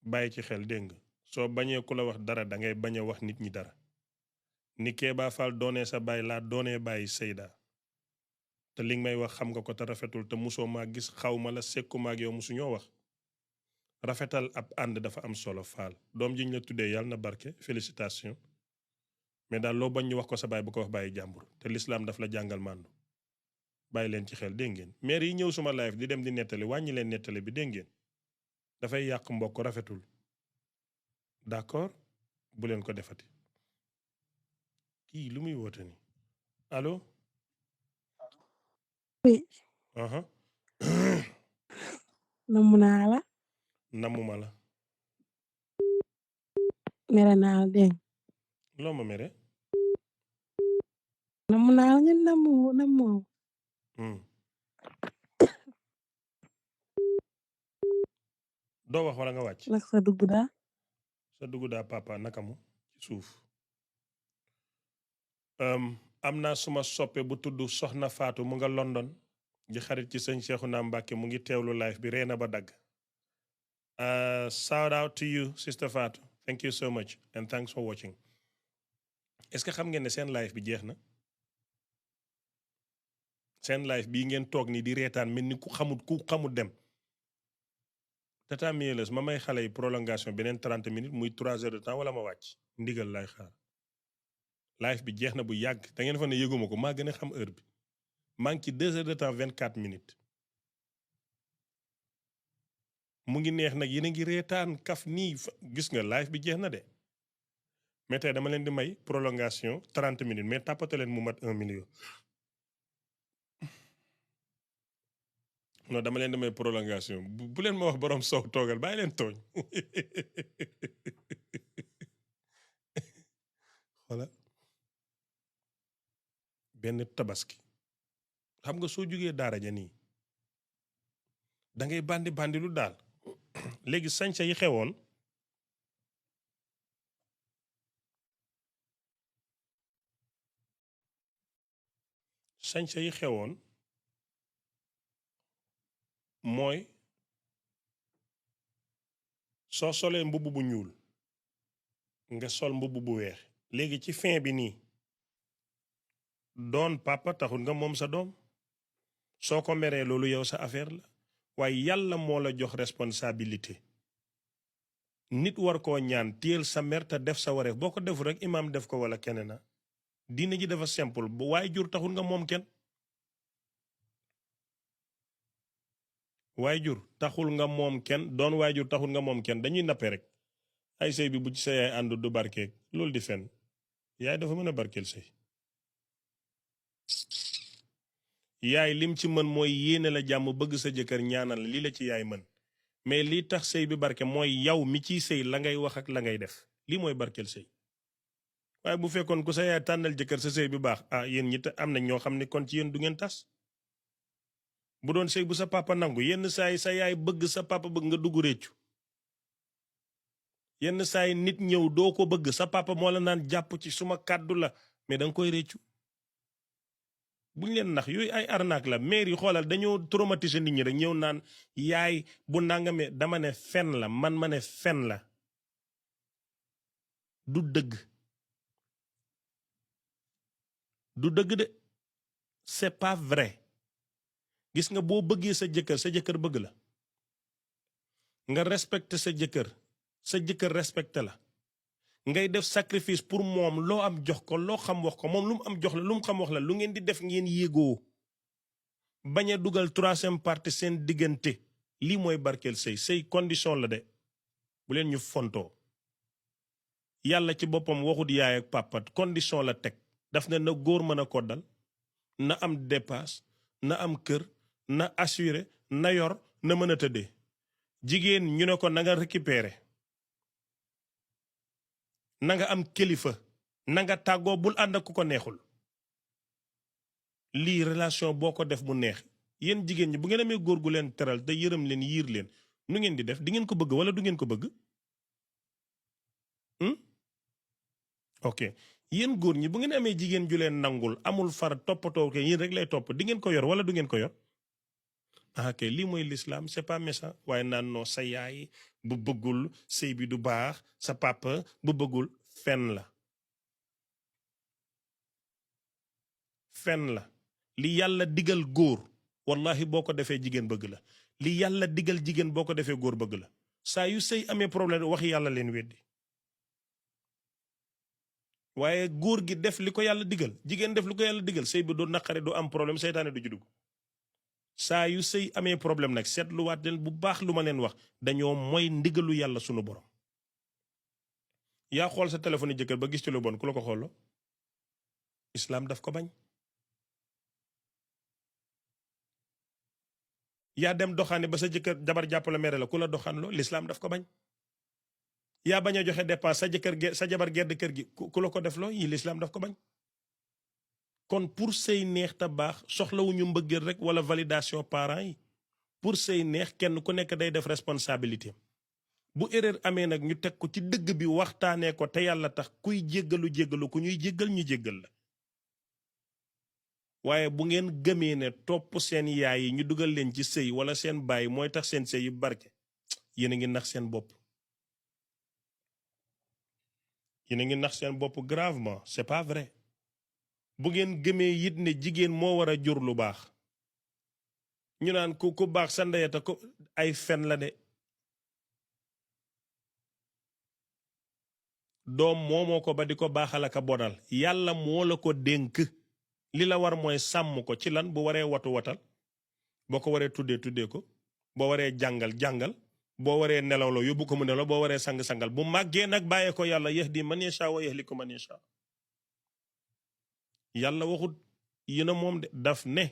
bàyyi ci xel dégg nga soo bañee ku la wax dara da ngay bañ a wax nit ñi dara ni Keba Fall doonee sa baay laa doonee bàyyi Seyda te li nga may wax xam nga ko te rafetul te musoo maa gis xaw ma la sekku ma ak yow musuñoo wax rafetal ab ànd dafa am solo Fall doom ji ñu la tuddee yàlla na barke félicitation mais daal loo bañ ñu wax ko sa baay bu ko wax bàyyi jàmbur te lislaam daf la jàngal màndu bàyyi leen ci xel dégg ngeen maire yi ñëw suma live di dem di nettali wàññi leen nettali bi dégg ngeen dafay yàq mbokk rafetul d'accord bu leen ko defati kii lu muy woote ni allo Oui, namu naa la. namuma la Mere naa la dégg. loo ma mere Namu naa la ngeen namu. doo wax wala nga wàcc Nag sa dugg daa. sa dugg daa papa nakamu ci suuf am naa suma soppe bu tudd Soxna Faatu mu nga London di xarit ci sëñ Cheikhouna Mbacke mu ngi teewlu live bi reena ba dagg shout out to you sister Faatu thank you so much and thanks for watching est-ce que xam ngeen ne seen live bi jeex na seen live bii ngeen toog nii di reetaan mel ni ku xamut dem tata mieles ma may xale yi prolongation beneen 30 minutes muy 3 heures de temps wala ma wàcc ndigal lay xaar live bi jeex na bu yàgg da ngeen fa ne yëguma ko maa gën a xam heure bi maa ngi ci 2 heures de temps 24 minutes mu ngi neex nag yéen a ngi reetaan kaf nii gis nga live bi jeex na de mais tey dama leen di may prolongation 30 minutes mais tàppate leen mu mat 1 million non dama leen di may prolongation bu leen ma wax borom soow toogal bàyyi leen tooñ voilà benn tabaski xam nga soo jógee daara ja nii da ngay bandi lu daal léegi sañsa yi xewoon mooy soo solee mbubb bu ñuul nga sol mbubb bu weex léegi ci fin bi nii doon papa taxul nga moom sa doom soo ko meree loolu yow sa affaire la waaye yàlla moo la jox responsabilité nit war koo ñaan téyel sa mer te def sa wareef boo ko defu rek imaam def ko wala keneen na diine ji dafa simple bu waaye jur taxul nga moom kenn waajur taxul nga moom kenn doon waajur taxul nga moom kenn dañuy nappe rek ay sëy bi bu ci sa yaay àndu du barkeeg loolu di fen yaay dafa mën a barkeel sëy yaay lim ci mën mooy yéene la jàmm bëgg sa jëkkër ñaanal lii la ci yaay mën mais lii tax sëy bi barke mooy yow mi ciy sëy la ngay wax ak la ngay def lii mooy barkeel sëy waaye bu fekkoon ku sa yaay tànnal jëkkër sa sëy bi baax yéen ñi am na ñoo xam ne kon ci yéen du ngeen tas bu doon sëy bu sa papa nangu yenn saa yi sa yaay bëgg sa papa bëgg nga dugg réccu yenn saa yi nit ñëw doo ko bëgg sa papa moo la naan jàpp ci suma kàddu la mais da nga koy réccu buñ leen nax yooyu ay arnaque la maire yi xoolal dañoo traumatiser nit ñi rek ñëw naan yaay bu nangame dama ne fen la man ma ne fen la du dëgg de c'est pas vrai gis nga boo bëggee sa jëkkër bëgg la nga respecté sa jëkkër respecté la ngay def sacrifice pour moom loo am jox ko loo xam wax ko moom lu mu am jox la lu mu xam wax la lu ngeen di def ngeen yéegoo bañ a dugal troisième partie seen diggante lii mooy barkeel sëy condition la de bu leen ñu fontoo yàlla ci boppam waxut yaay ak papa condition la teg daf ne na góor mën a koddal na am dépasse na am kër na assuré na yor na mën a tëddee jigéen ñu ne ko na nga récupérer na nga am kilifa na nga tàggoo bul ànd ak ku ko neexul lii relation boo ko def mu neex yéen jigéen ñi bu ngeen amee góor gu leen teral te yërëm leen yiir leen nu ngeen di def di ngeen ko bëgg wala du ngeen ko bëgg ok yéen góor ñi bu ngeen amee jigéen ju leen nangul amul far toppatoo ke yéen rek lay topp di ngeen ko yor wala du ngeen ko yor ok lii mooy l'islam c'est pas méchant waaye naan noo sa yaay bu bëggul sëy bi du baax sa papa bu bëggul fen la li yàlla digal góor wallahi boo ko defee jigéen bëgg la li yàlla digal jigéen boo ko defee góor bëgg la saa yu sëy amee problème wax yàlla leen weddi waaye góor gi def li ko yàlla digal jigéen def li ko yàlla digal sëy bi du naqare du am problème seytaane du ci dugg saa yu sëy amee problème nag seetluwaat leen bu baax lu ma leen wax dañoo mooy ndigalu yàlla sunu borom yaa xool sa téléphone jëkkër ba gis ci lu bon ku la ko xooloo islaam daf ko bañ yaa dem doxaane ba sa jëkkër jabar jàppale mere la ku la doxaanloo lislaam daf ko bañ yaa bañ a joxe dépense sa jabar gedd kër gi ku la ko def loo yi lislaam daf ko bañ kon pour sëy neex ta baax soxlawuñu mbëggeel rek wala validation parents yi pour sëy neex kenn ku nekk day def responsabilité bu erreur amee nag ñu teg ko ci dëgg bi waxtaanee ko te yàlla tax kuy jéggalu ku ñuy jéggal ñu jéggal la waaye bu ngeen gëmee ne topp seen yaay yi ñu dugal leen ci sëy wala seen baay mooy tax seen sëy yu barke yéen a ngi nax seen bopp gravement c'est pas vrai bu ngeen gëmee it ne jigéen moo war a jur lu baax ñu naan ku baax sa ndeyata ko ay fen la de doom moomoo ko ba di ko baaxal ak a bonal yàlla moo la ko dénk li la war mooy sàmm ko ci lan bu waree watal boo ko waree tuddee ko boo waree jàngal boo waree nelawloo yóbbu ko mu nelaw boo waree sang-sangal bu màggee nag bàyyee ko yàlla yahdi man yasha wa yahliku man yasha yàlla waxut yéena moom de daf ne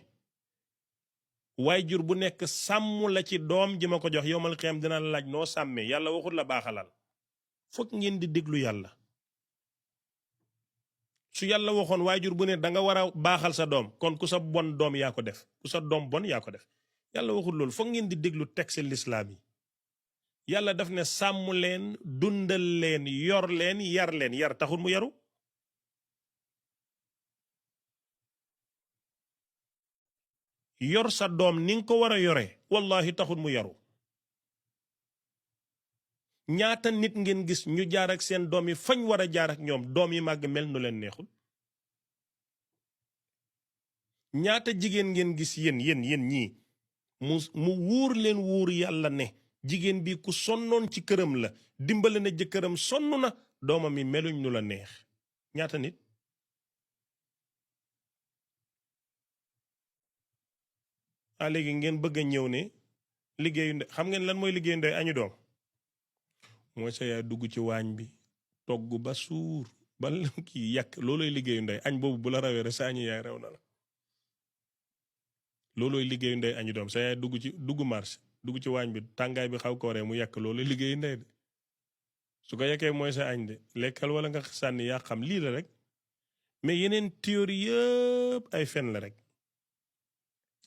waajur bu nekk sàmm la ci doom ji ma ko jox yowmal xiyaam dina la laaj noo sàmmee yàlla waxut la baaxalal fokk ngeen di déglu yàlla su yàlla waxoon waajur bu ne danga war a baaxal sa doom kon ku sa bon doom yaa ko def ku sa doom bon yaa ko def yàlla waxut loolu fokk ngeen di déglu texte l'islam yi yàlla daf ne sàmm leen dundal leen yar taxul mu yaru yor sa doom ni nga ko war a yore wallahi taxul mu yaru ñaata nit ngeen gis ñu jaar ak seen doom yi fañ war a jaar ak ñoom doom yi màgg mel nu leen neexul ñaata jigéen ngeen gis yéen ñii mu wóor leen wóor yàlla ne jigéen bi ku sonnoon ci këram la dimbale na jëkkëram sonn na doomam yi meluñ nu la neex ñaata nit léegi ngeen bëgg a ñëw ne liggéeyu ndey xam ngeen lan mooy liggéeyu ndey añu doom mooy sa yaay dugg ci waañ bi togg ba suur ba kii yàq loolooy liggéeyu ndey añ boobu bu la rawee rek sa añu yaay rew na la loolooy liggéeyu ndey añu doom sa yaay dugg marché dugg ci waañ bi tàngaay bi xaw ko ree mu yàq loolooy liggéeyu ndey de su ko yàkkee mooy sa añ de lekkal wala nga sànni yaa xam lii la rek mais yeneen théorie yëpp ay fen la rek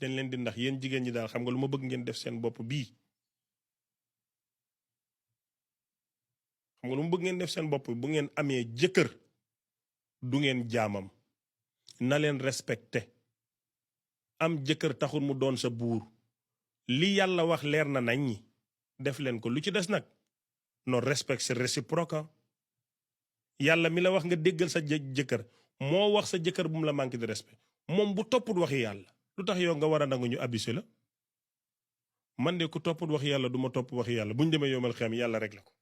dañ leen di ndax yéen jigéen ñi daal xam nga lu ma bëgg ngeen def seen bopp bii xam nga lu mu bëgg ngeen def seen bopp bu ngeen amee jëkkër du ngeen jaamam na leen respecté am jëkkër taxul mu doon sa buur li yàlla wax leer na nañ ñi def leen ko lu ci des nag non respect c'est réciproque yàlla mi la wax nga déggal sa jëkkër moo wax sa jëkkër bu mu la manqué de respect moom bu topput waxi yàlla lu tax yow nga war a nangu ñu abusé la man de ku topput waxi yàlla du ma topp waxi yàlla bu ñu demee yomal xem yàlla rek la ko